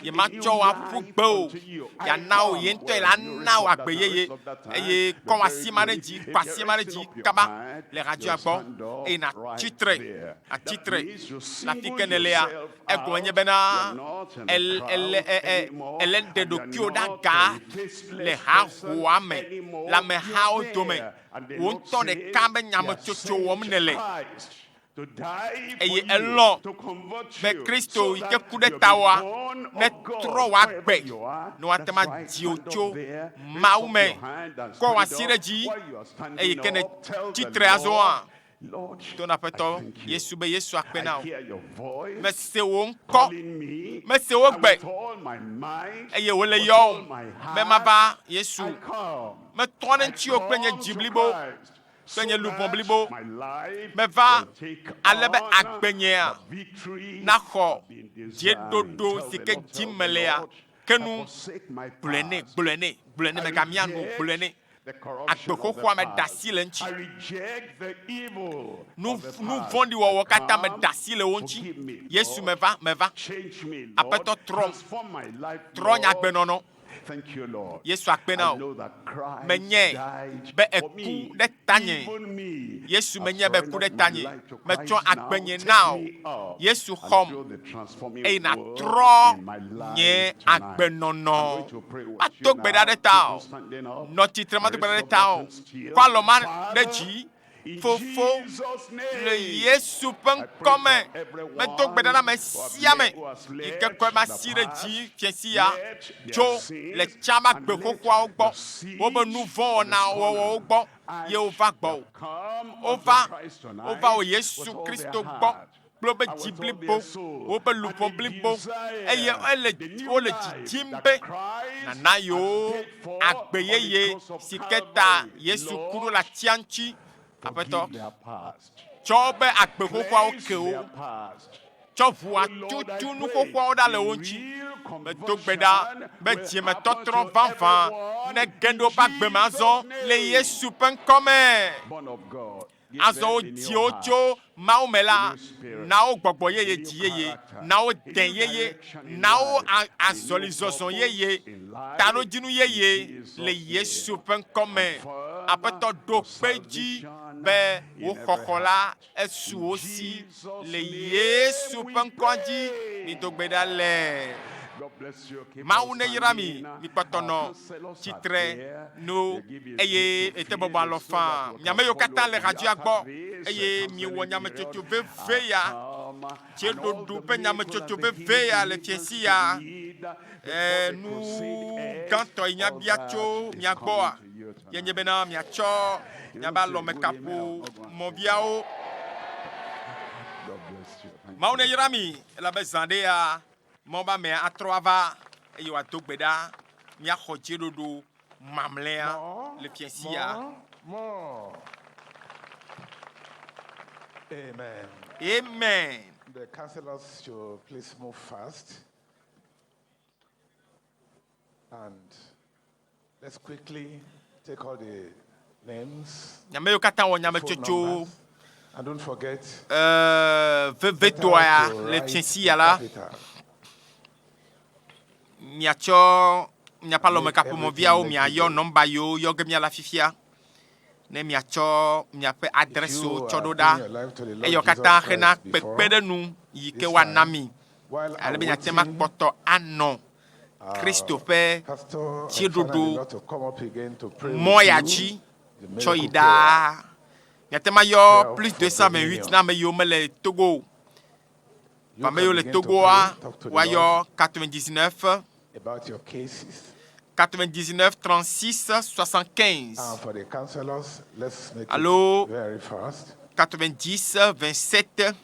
yematsɔ wò aƒu gbe o, yeana wò, ye ŋutɔe la na wò agbe yeye. Eye kɔ wò asi ma ɖe dzi, kɔ asi ma ɖe dzi kaba le radioa gbɔ, eye nàtsi tre, nàtsi tre le afi ke nèlea. Egɔme nye bena èle, èle, èle ɖe ɖokuiwò ɖe aga le hahoa me, le amehawo dome. Wò ŋutɔ ɖeka be nyametsotso wɔm nèle. Eye elɔ̃ be Kristo yi ke ku ɖe tawòa netrɔ wò agbe ne woate ŋu adzi wò tso Mawu me. Kɔ wò asi ɖe dzi eye ke nètsi tre azɔa, to na Aƒetɔ Yesu be, Yesu akpe na wò. Mese wò ŋkɔ, mese wò gbe eye wòle yɔwòm be mava Yesu. Metrɔ ɖe ŋutiwò kple nye dzi blibo. kple nye luʋɔ blibo meva ale be agbenyea naxɔ dzieɖoɖo si ke dim melea. ke nu. Gblɔe nɛ, gblɔe nɛ, gblɔe nɛ, mègamia nu o, gblɔe nɛ. Agbe xoxoa meɖe asi le eŋuti. Nu, nu vɔ̃ɖi wɔwɔ katã meɖe asi le wo ŋuti. Yesu, meva, meva. Aƒetɔ, trɔm. Trɔ nye agbenɔnɔ. Yesu akpe na wò. Menyae be èku ɖe tanye. Yesu, menyae be èku ɖe tanye. Metsɔ agbenye na wò. Yesu, xɔm eye nàtrɔ nye agbenɔnɔ. Mado gbe ɖa ɖe tawò. Nɔ tsitre mado gbe ɖa ɖe tawò. Kɔ alɔ ma ɖe dzi. Fofo, le Yesu ƒe ŋkɔ me, medo gbe ɖa na ame sia ame yi ke kɔ eƒe asi ɖe dzi fiẽ sia tso le tsã ƒe agbe xoxoawo gbɔ, woƒe nu vɔ̃ wɔwɔwo gbɔ ye wova gbɔwò. Wova, wova wò Yesu Kristo gbɔ kple woƒe dzi blibo, woƒe luʋɔ blibo, eye ele, wole didim be nàna yewo agbe yeye si ke ta Yesu ku ɖo le atia ŋuti. Aƒetɔ, tsɔ woƒe agbe xoxoawo ke wo. Tsɔ ʋua tutu nu xoxoawo ɖa le wo ŋuti. Medo gbe ɖa be dzimetɔtrɔ vavã nege ɖe woƒe agbe me azɔ le Yesu ƒe ŋkɔ me. Azɔ wodzi wo tso Mawu me la, na wo gbɔgbɔ yeye, dzi yeye, na wo dẽ yeye, na wo azɔlizɔzɔ yeye, taɖodzinu yeye le Yesu ƒe ŋkɔ me. Aƒetɔ, ɖo kpe edzi be wò xɔxɔ la esu wo si le Yesu ƒe ŋkɔa dzi. Mido gbe ɖa le. Mawu neyra mi, mikpɔtɔ nɔ tsitre nu eye ete bɔbɔ alɔ faa. Mi ame yiwo katã le hadzia gbɔ eye miewɔ nyametsotso veve ya, tseɖoɖo ƒe nyametsotso veve ya le fiẽsi ya, e, nu gãtɔ yi míabia tso mia gbɔa, ye nye bena miatsɔ miabe alɔmekaƒo mɔviawo. Mawu neyra mi, elabe zã ɖe ya Mawu be amea atrɔ ava eye wòado gbe ɖa míaxɔ dzeɖoɖo mamlɛa le fiẽsi ya. Amen. Amen. The counselors should please move fast. And let's quickly take all the names, Ame yiwo katã wɔ phone nyametsotso numbers, and don't forget eh, vevitɔa better to le write fiẽsi the ya la, capital. miatsɔ miaƒe Make alɔmekaƒomɔviawo everything miayɔ legible. nɔmba yiwo yɔ ge míala fifia ne miatsɔ miaƒe If adrɛsiwo you tsɔ ɖo have ɖa given your life to the Lord eyawo Jesus katã hena Christ before, kpekpeɖeŋu yi ke this woana time, mi while ale be miate ŋu awaiting akpɔtɔ anɔ Kristo ƒe Pastor and dziɖuɖu father-in-law to come up again to pray mɔ with ya you, dzi the tsɔ yi miracle prayer. ɖaa. Miate ŋu ayɔ Prayer plus for 228 dominion. na ame yiwo mele Togo o. You Vɔ ame can yiwo le begin to Togoa, pray, talk to the woayɔ Lord 99 about your cases. 99 36 75 And for the counselors, let's make alo it very fast. 90 27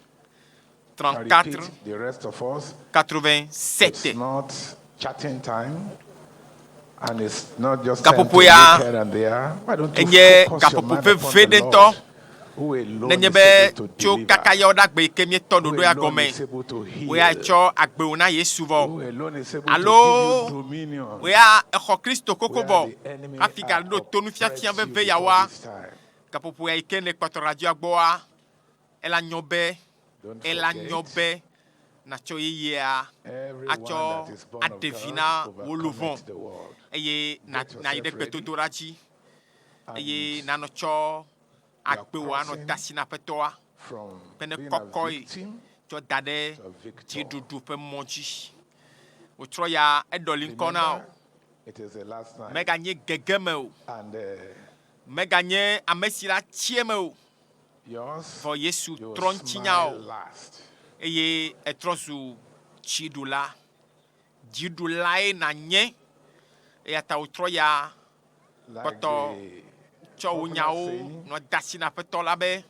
I 34 repeat, the rest of us, 87. it's not chatting time, and it's not just time to Gaƒoƒo ya look here and there. Why don't you enye focus your gaƒoƒo mind upon veve the ɖe ŋutɔ. Lord, who alone Nenye is be able to tso deliver, kaka ya woɖe agbe yi ke míetɔ who ɖoɖo ya alone gɔme, is able to wò ya heal, etsɔ agbe wò na Yesu vɔ. who alone is able to Alo give you dominion wò ya exɔ Kristo xoxo where vɔ the enemy hafi had gaɖo to nufiafia oppressed you veve ya before woa, this time. gaƒoƒo ya yi ke nèkpɔtɔ radioa gbɔa, ela nyɔ be Don't ela nyɔ forget, be nàtsɔ yeyea everyone atsɔ that is born of aɖe vi God na wò luʋɔ overcometh the world. eye na Get nàyi ɖe yourself ready gbedodoɖa dzi eye and nanɔ tsɔ you are agbe wò anɔ crossing de asi na Aƒetɔa from be ne being a kɔkɔe victim tsɔ da ɖe to a victor. dziɖuɖu ƒe mɔ dzi. Wòtrɔ ya eɖɔli ŋkɔ na wò. Remember, it is the last night. Meganye gege me o. And Meganye ame si la tsi eme o. yours, Vɔ Yesu you will trɔ ŋutinya smile o last. eye etrɔ zu dziɖula. Dziɖulae nànye. Eya ta wòtrɔ ya Like kpɔtɔ the tsɔ wò popular nyawo saying, nɔ de asi na Aƒetɔ la be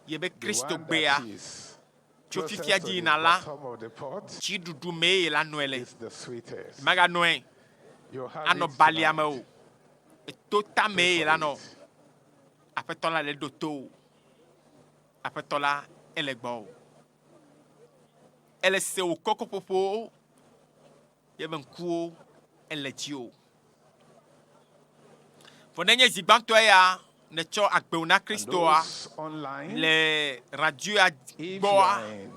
yebe the Kristo one gbea that is tso closest fifia to dzi the yina la, bottom of the pot dziɖuɖu mee ye la nɔe le. is the sweetest. Meganɔe You have anɔ it balia me tonight. o. Eto Pray tamee ye for la nɔ. it. Aƒetɔ la le ɖo to wò. Aƒetɔ la ele gbɔwò. Ele se wò kokoƒoƒowo. Yebe ŋkuwo ele dziwò. Vɔ nenye zi gbãtɔe ya nètsɔ agbewò na And Kristoa those online, le radioa if you gbɔa, are in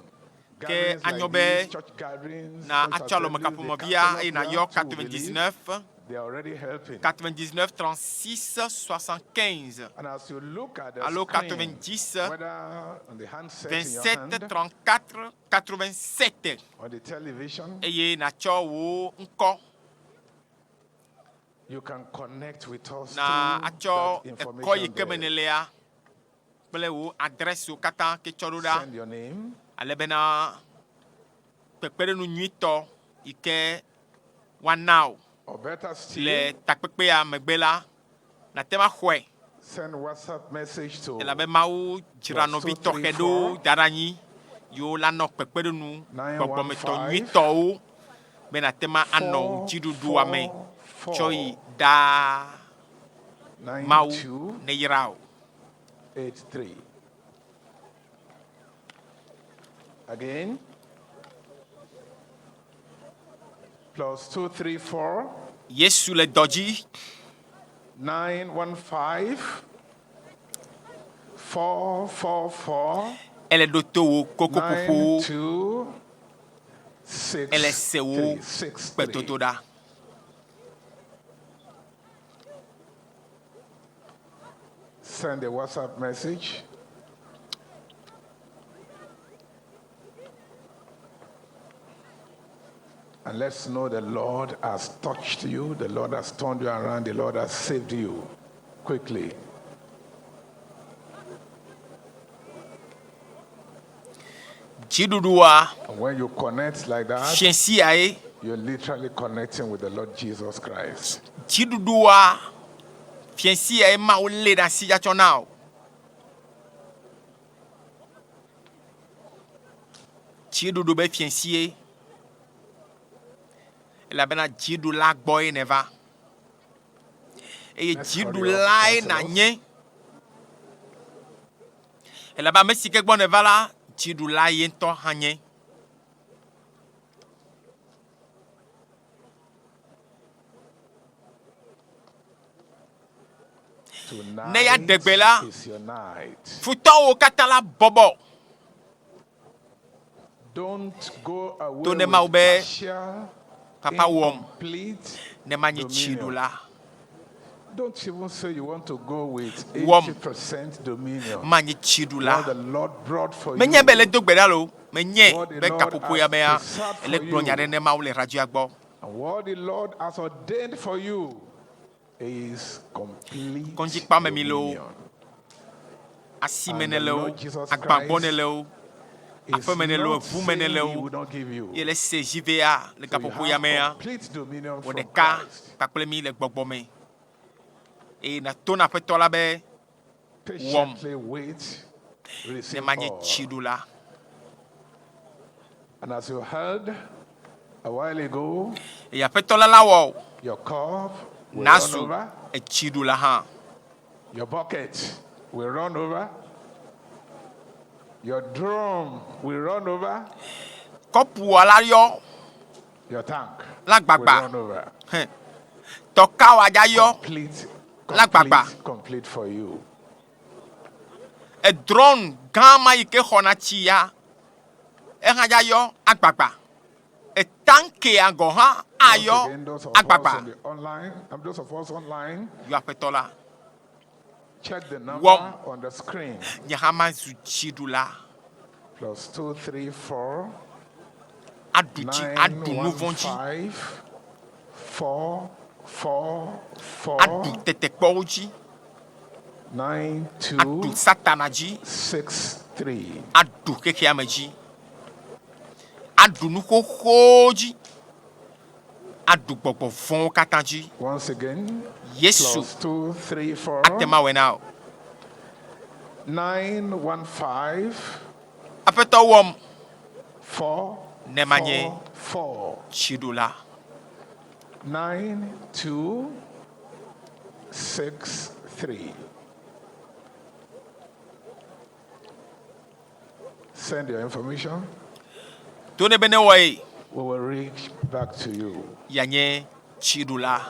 ke gatherings anyo like be this, church gatherings, na church atsɔ assemblies, the alɔmekaƒomɔvia counselors eye there nàyɔ too will believe 99 they are already helping. 99 36 75 And as you look at the alo screen, 90 whether on the handset in your 27 hand, 34 87 on the television, eye nàtsɔ wò ŋkɔ you can connect with us na through atsɔ that ekɔ yi information ke me there. nèlea kple wò adrɛsiwo katã ke tsɔ ɖo ɖa Send your name, ale bena kpekpeɖeŋu nyuitɔ yi ke woana wò or better le still, takpekpea megbe la, nàte ŋu axɔe send WhatsApp message to elabe Mawu dzra plus nɔvi two tɔxɛ three ɖewo four da ɖe anyi yiwo la nɔ kpekpeɖeŋu nine one gbɔgbɔmetɔ five nyuitɔwo be nàte ŋu anɔ wò four dziɖuɖua me four tsɔ yi four ɖaa. nine Mawu two neyra wò. 83. Again, +234 Yesu le dɔ dzi. 915 444 Ele ɖo to wò kokoƒoƒowo. 92 Ele se wò 63 63. gbedodoɖa. Send a WhatsApp message. And let's know the Lord has touched you, the Lord has turned you around, the Lord has saved you quickly. Dziɖuɖua And when you connect like that, fiẽsiae. you're literally connecting with the Lord Jesus Christ. Dziɖuɖua fiẽsiae Mawu lé ɖe asi dzatsɔ na wò. Dziɖuɖu be fiẽsie. Elabena dziɖula gbɔe nèva. Eye Let's hurry up, dziɖulae counselors. nànye. Elabe ame si ke gbɔ nèva la, dziɖula ye ŋutɔ hã nye. Ne ya Tonight ɖe gbe la, is your night. futɔwo katã la bɔbɔ. Don't go away To ne Mawu with be partial, papa wɔm incomplete ne manyi dominion. dziɖula. Don't even say you want to go with Wɔm 80% dominion. manyi What dziɖula. the Lord brought for Menye be le you do gbe ɖa lo, menye What the be Lord gaƒoƒo ya has mea, preserved ele for gblɔ nya you. ɖe ne Mawu le radioa gbɔ. And what the Lord has ordained for you is complete Kɔdzikpa me mi le o, dominion. asime And ne the le o, Lord Jesus agbagbɔ ne Christ le o, is aƒeme ne le o, not ʋume ne saying le he o. will not give you. Ye le se zivea le So you gaƒoƒo ya have mea, complete dominion wɔ from ɖeka Christ. kpakple mi le gbɔgbɔ me. Eye nàto na aƒetɔ la be wɔm Patiently wait, ne receive manye all. dziɖula. And as you heard a while ago, Eye aƒetɔ la la wɔ o, your cup will run nazu over, edziɖula hã. your bucket will run over, your drum will run over, Kɔpua la yɔ your tank la will gbagba. run over. Hẽ. Tɔkawo adza yɔ Complete, la gbagba. complete, complete for you. Edrɔn gã ma yi ke xɔna tsi ya, ehã dza yɔ agbagba. Etankea gɔ hã Once ayɔ again, those of us agbagba. on the online, those of us online, Yɔ aƒetɔ la. check the number Wɔm. on the screen. Nye hã mazu dziɖula. +234 Aɖu dzi, nine aɖu nu one vɔ̃ dzi. 5 4 4 4 Aɖu tetekpɔwo dzi. 9 2 Aɖu satana dzi. 6 3. Aɖu xexea me dzi. Aɖu nu xoxowo dzi. Aɖu gbɔgbɔ vɔ̃wo katã dzi. Once again, Yesu +2 3 4 ate ŋu awɔe na wò. 9 1 5 Aƒetɔ wɔm 4 ne manye 4 4 dziɖula. 9 2 6 3. Send your information. To ne be ne wɔe. We will reach back to you. Yeanye dziɖula.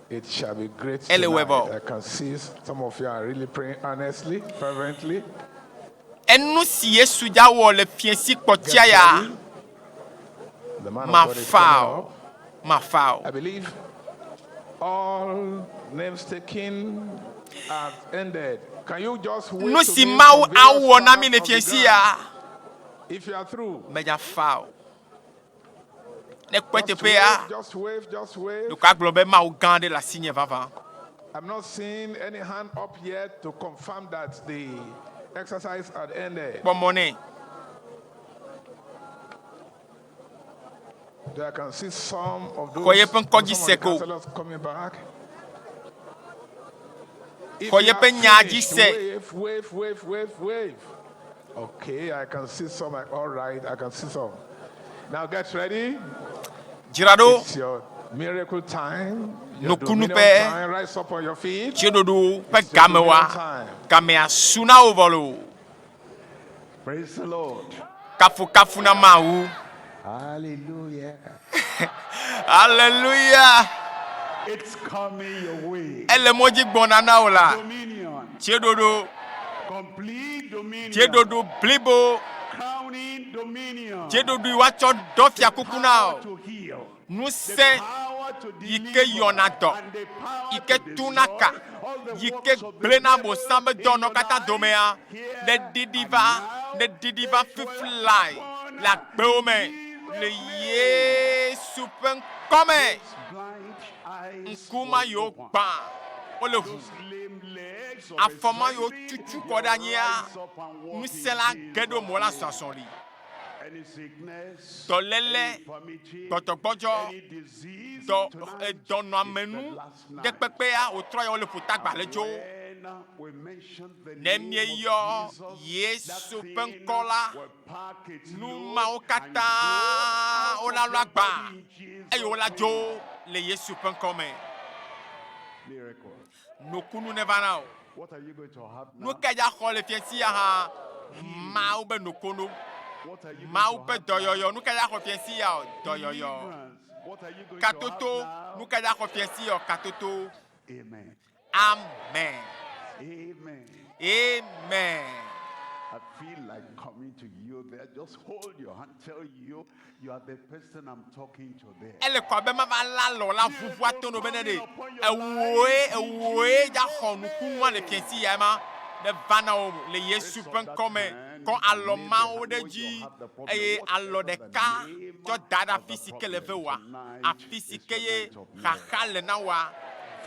It shall be great Ele wɔ tonight. vɔ. I can see some of you are really praying earnestly, fervently. Enu si Yesu dza wɔ le fiẽsi Get kpɔtia ya, ready. The man of God is mafa coming o, up. mafa o. I believe all names taken have ended. Can you just wave Nu to si me Mawu from various awɔ na mi corners le of the fiẽsi ground ya, if you are through? medza fa o. Ne kpɔe Just teƒe ya, wave, just wave, just wave. ɖeko agblɔ be Mawu gã ɖe le asinye vavã. I'm not seeing any hand up yet to confirm that the exercise had ended. Kpɔ mɔ nɛ. Though I can see some of Xɔ those, yeƒe some ŋkɔ dzi of se the ko. counselors coming back. If Xɔ you yeƒe are nya dzi finished, se. wave, wave, wave, wave, wave. Okay, I can see some. All right, I can see some. Now get ready. Dzra ɖo. It's your miracle time. Your Nukunu dominion ƒe time. Rise up on your feet. dziɖoɖo ƒe It's your game wa. dominion time. Gamea su na wo vɔ loo. Praise the Lord. Kafukafu na Mawu. Hallelujah. Hallelujah. It's coming your way. Ele mɔ dzi gbɔna na wò la. Dominion. Dziɖoɖo, Complete dominion. dziɖoɖo blibo, Crowning dominion. dziɖoɖo yi woatsɔ ɖɔ fiakuku na Power wò. to heal. The Ŋusẽ power to yi ke deliver. yɔna dɔ, And the power yi to ke tuna ka, destroy all the yi ke works of the gblẽna devil bosam be in dɔnɔ your katã life domea, here ne ɖiɖi and va, now. ne ɖiɖi va It will fifi lae happen le agbewo me in Jesus' le name. Yesu ƒe ŋkɔ me. Those blind eyes Ŋku ma will yiwo open. gbã, wole ʋu. Those lame legs of Afɔ ma yiwo assembly tutu kɔ will ɖe anyia, rise up and walk in ŋusẽ la ge ɖo mo la Jesus' zɔ name. azɔli. Any sickness, Dɔléle, any infirmity, gbɔdzɔgbɔdzɔ, any disease dɔ tonight is the edɔnɔamenu last ɖe night. kpekpea wòtrɔ ya wole ƒota And gbalẽ tso. when we mention the Ne name of míeyɔ Jesus, that Yesu ƒe thing ŋkɔ la, will pack its nu load mawo and katã go out wola of lɔ your agba body in Jesus' eye wola name. dzo le Yesu ƒe ŋkɔ me. Miracle. Nukunu neva na wò. What are you going to have Nu now? ka dza xɔ le fiẽsi ya hã? Mawu be nukunu. What are you going Mawu to ƒe have now? dɔyɔyɔ. Nu ka dza xɔ fiẽsi ya o? Dɔyɔyɔ. Deliverance. What are you going to have Katoto. now? Nu ka dza xɔ fiẽsi ya o? Katoto. Amen. Amen. Amen. Amen. I feel like coming to you there. Just hold your hand. Tell you you are the person I'm talking to there. Ele kɔ abe mava la lɔ la ʋuʋu ato no bene ɖe. Ewòe, ewòe dza xɔ nukunua le fiẽsi ya ma. Ne va na wo le Yesu ƒe ŋkɔ me. Kɔ alɔ mawo ɖe dzi eye alɔ ɖeka tsɔ da ɖe afi si ke le ve woa. Afi si ke ye xaxa le na woa.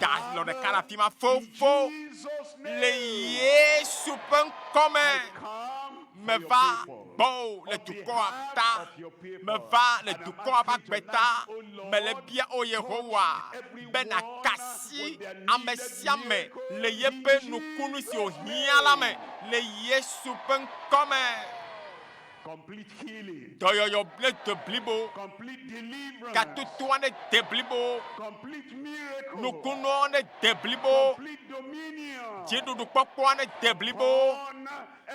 Da alɔ ɖeka ɖe afi ma. Fofo Jesus' le name. Yesu ƒe ŋkɔ me. I come for your Meva people. gbɔwò le On dukɔa behalf ta. of your people. Meva le And I'm dukɔa ƒe asking agbe tonight, ta. O Mele Lord, bia o touch Yehowa be everyone nàka asi with their ame needed sia ame miracle le in yeƒe nukunu si Jesus' wòhiã la me name. le Yesu ƒe ŋkɔ me. Complete healing. Dɔyɔyɔ ne de blibo, Complete deliverance. katotoa ne de blibo, Complete miracle. nukunua ne de blibo, Complete dominion. dziɖuɖukpɔkpɔa ne de blibo. Upon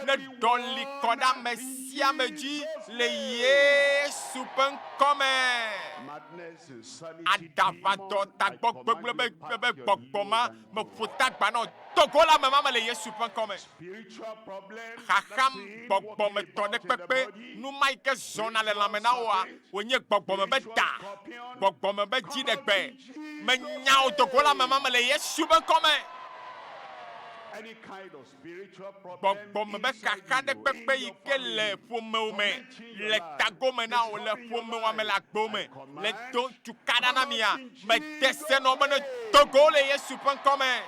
Ne ɖɔli kɔ ɖe everyone ame in sia ame dzi Jesus' le name. Yesu ƒe ŋkɔ me. Madness, insanity, Aɖaʋadɔ, demon, I tagbɔ command gbegblẽ you be pack be your gbɔgbɔ load ma and go. meƒo tagba na wò. Togo le ame ma me le Yesu ƒe ŋkɔ me. Spiritual problem, Xaxa that thing walking gbɔgbɔmetɔ ɖe about in the kpekpe, body, nu ma yi ke zɔna le lãme spiritual na woa, serpent, wònye gbɔgbɔme be spiritual da, scorpion, gbɔgbɔme be come out dziɖegbe. in Jesus' Menya wò dogo le ame ma name. me le Yesu ƒe ŋkɔ me. Any kind of spiritual problem Gbɔgbɔme be inside xaxa ɖe you, in kpekpe yi your ke le family, ƒomewo me, tormenting your le life, tagome na wò, le disturbing your ƒomewoa me, le life, agbewo I me, le command, do tukaɖa come na out mia, in mede se Jesus' na wo be ne name. dogo le Yesu ƒe ŋkɔ me.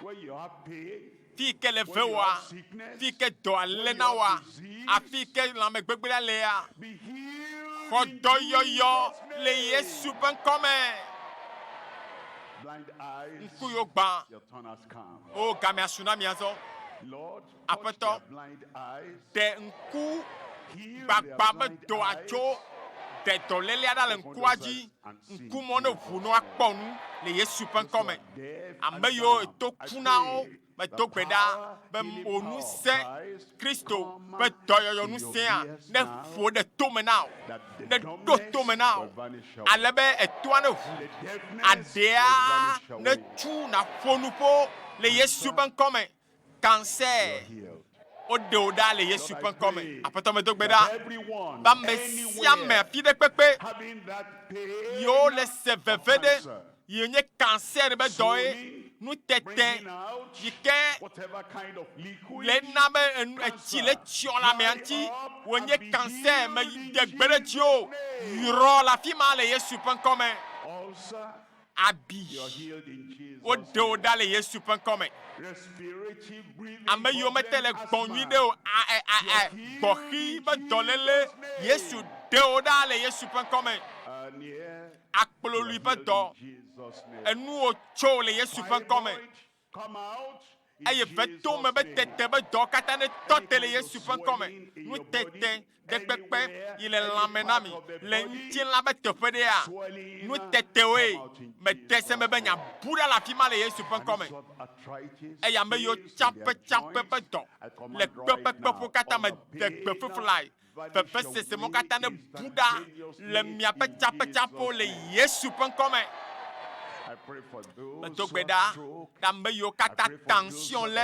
Where you have pain, Fi yi ke le where ve you woa, have sickness, fi yi ke dɔa where lé you na have woa, disease, afi yi ke lãmegbegblẽa lea, be healed xɔ in dɔyɔyɔ Jesus' le Yesu name. ƒe ŋkɔ me. Blind eyes, Ŋku yiwo gbã, your turn has come. o gamea su na mia zɔ. Lord, touch Aƒetɔ, their blind eyes, ɖe ŋku heal their gbagba be blind dɔa eyes, tso ɖe dɔlélea ɖa le open ŋkua those dzi. eyes and see Ŋkumɔ ne more. ʋu ne woakpɔ nu le Yesu ƒe Those ŋkɔ who me. are deaf Ame and yiwo dumb, to I ku na wo, pray, Medo gbe ɖa be wò ŋusẽ, Kristo ƒe dɔyɔyɔ ŋusẽa ne ƒo ɖe tome na wò, ne ɖo tome na wò, ale be etoa ne ʋu, aɖea ne tu nàƒo nuƒo le Yesu ƒe ŋkɔ me. Cancer, woɖe wò ɖa le Yesu ƒe ŋkɔ me. Aƒetɔ, medo gbe ɖa be ame sia ame afi ɖe kpekpe yiwo le se veve ɖe yi nye cancer be dɔ ye, nutete yi ke le na be etsi le tsyɔ le amea ŋuti wònye cancer me de gbe ɖe dziwò, yrɔ le afi ma le Yesu ƒe ŋkɔ me. Abi, woɖe wò ɖa le Yesu ƒe ŋkɔ me. Ame yiwo mete le gbɔ nyuiɖe o, a, a, a, gbɔxi be dɔléle, Yesu ɖe wò ɖa le Yesu ƒe ŋkɔ me. Akplolui ƒe dɔ, enuwò tso le Yesu ƒe ŋkɔ me. Eye vetome be tete be dɔ katã ne tɔ te le Yesu ƒe ŋkɔ me. Nutete ɖe kpekpe yi le lãme na mi le ŋutilã be teƒe ɖea, nutetewoe mede se me be nya bu ɖa le afi ma le Yesu ƒe ŋkɔ me. Eye ame yiwo tsaƒetsaƒe ƒe dɔ le kpeƒekpeƒewo katã me de gbe fuflae, vevesese mawo katã ne bu ɖa le miaƒe tsaƒetsaƒewo le Yesu ƒe ŋkɔ me. Medo gbe ɖa ɖe ame yiwo katã tension le,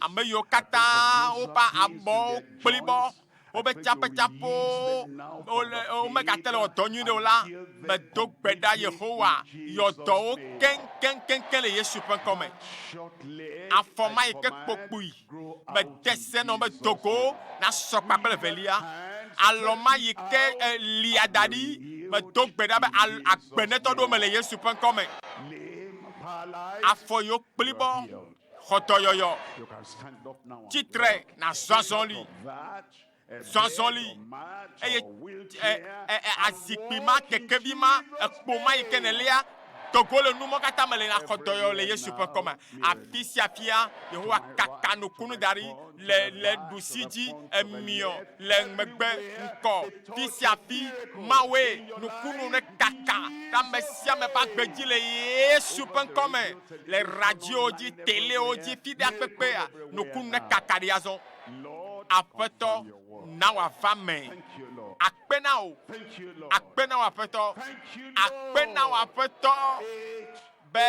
ame yiwo katã woƒe abɔwo kplibɔ, woƒe tsaƒetsaƒewo wole womegate le wɔ dɔ nyuie ɖe o la, medo gbe ɖa Yehowa yɔ dɔ wo keŋkeŋkeŋkeŋ le Yesu ƒe ŋkɔ me. Afɔ ma yi ke kpokpui mede se nɔ be do go nasɔ kpakple evelia. Alɔ ma yi ke lia da ɖi, medo gbe ɖa be agbe netɔ ɖo me le Yesu ƒe ŋkɔ me. Afɔ yiwo kplibɔ xɔ dɔyɔyɔ. Tsitre nàzɔ azɔli. Zɔ azɔli eye azikpui ma, kekevi ma, ekpo ma yi ke nèlia, do go le numɔ katã me le nàxɔ dɔyɔyɔ le Yesu ƒe ŋkɔ me. Afi sia afia, Yehowa kaka nukunu da ɖi le le ɖusi dzi, emiɔ, le megbe, ŋkɔ, fi sia fi. Mawue nukunu ne kaka ɖe ame sia ame ƒe agbe dzi le Yesu ƒe ŋkɔ me. Le radiowo dzi, telewo dzi, fi ɖea kpekpea, nukunu ne kaka ɖi azɔ. Aƒetɔ, na wòava me. Akpe na wò. Akpe na wò, Aƒetɔ. Akpe na wò, Aƒetɔ, be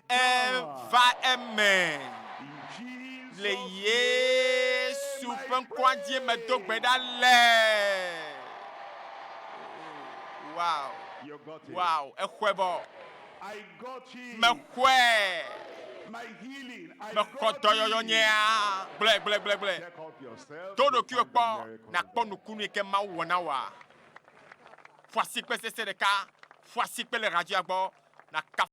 eva eme. Le Yesu ƒe ŋkɔa dzie medo gbe ɖa le. Wow. Wow. Exɔe vɔ. Mexɔe. Mexɔ dɔyɔyɔ nyea. Gblɔe, gblɔe, gblɔe, gblɔe. Do ɖokuiwò kpɔ nàkpɔ nukunu yi ke Mawu wɔ na wòa. Ƒo asikpe sesẽ ɖeka. Ƒo asikpe le radioa gbɔ nàkafu.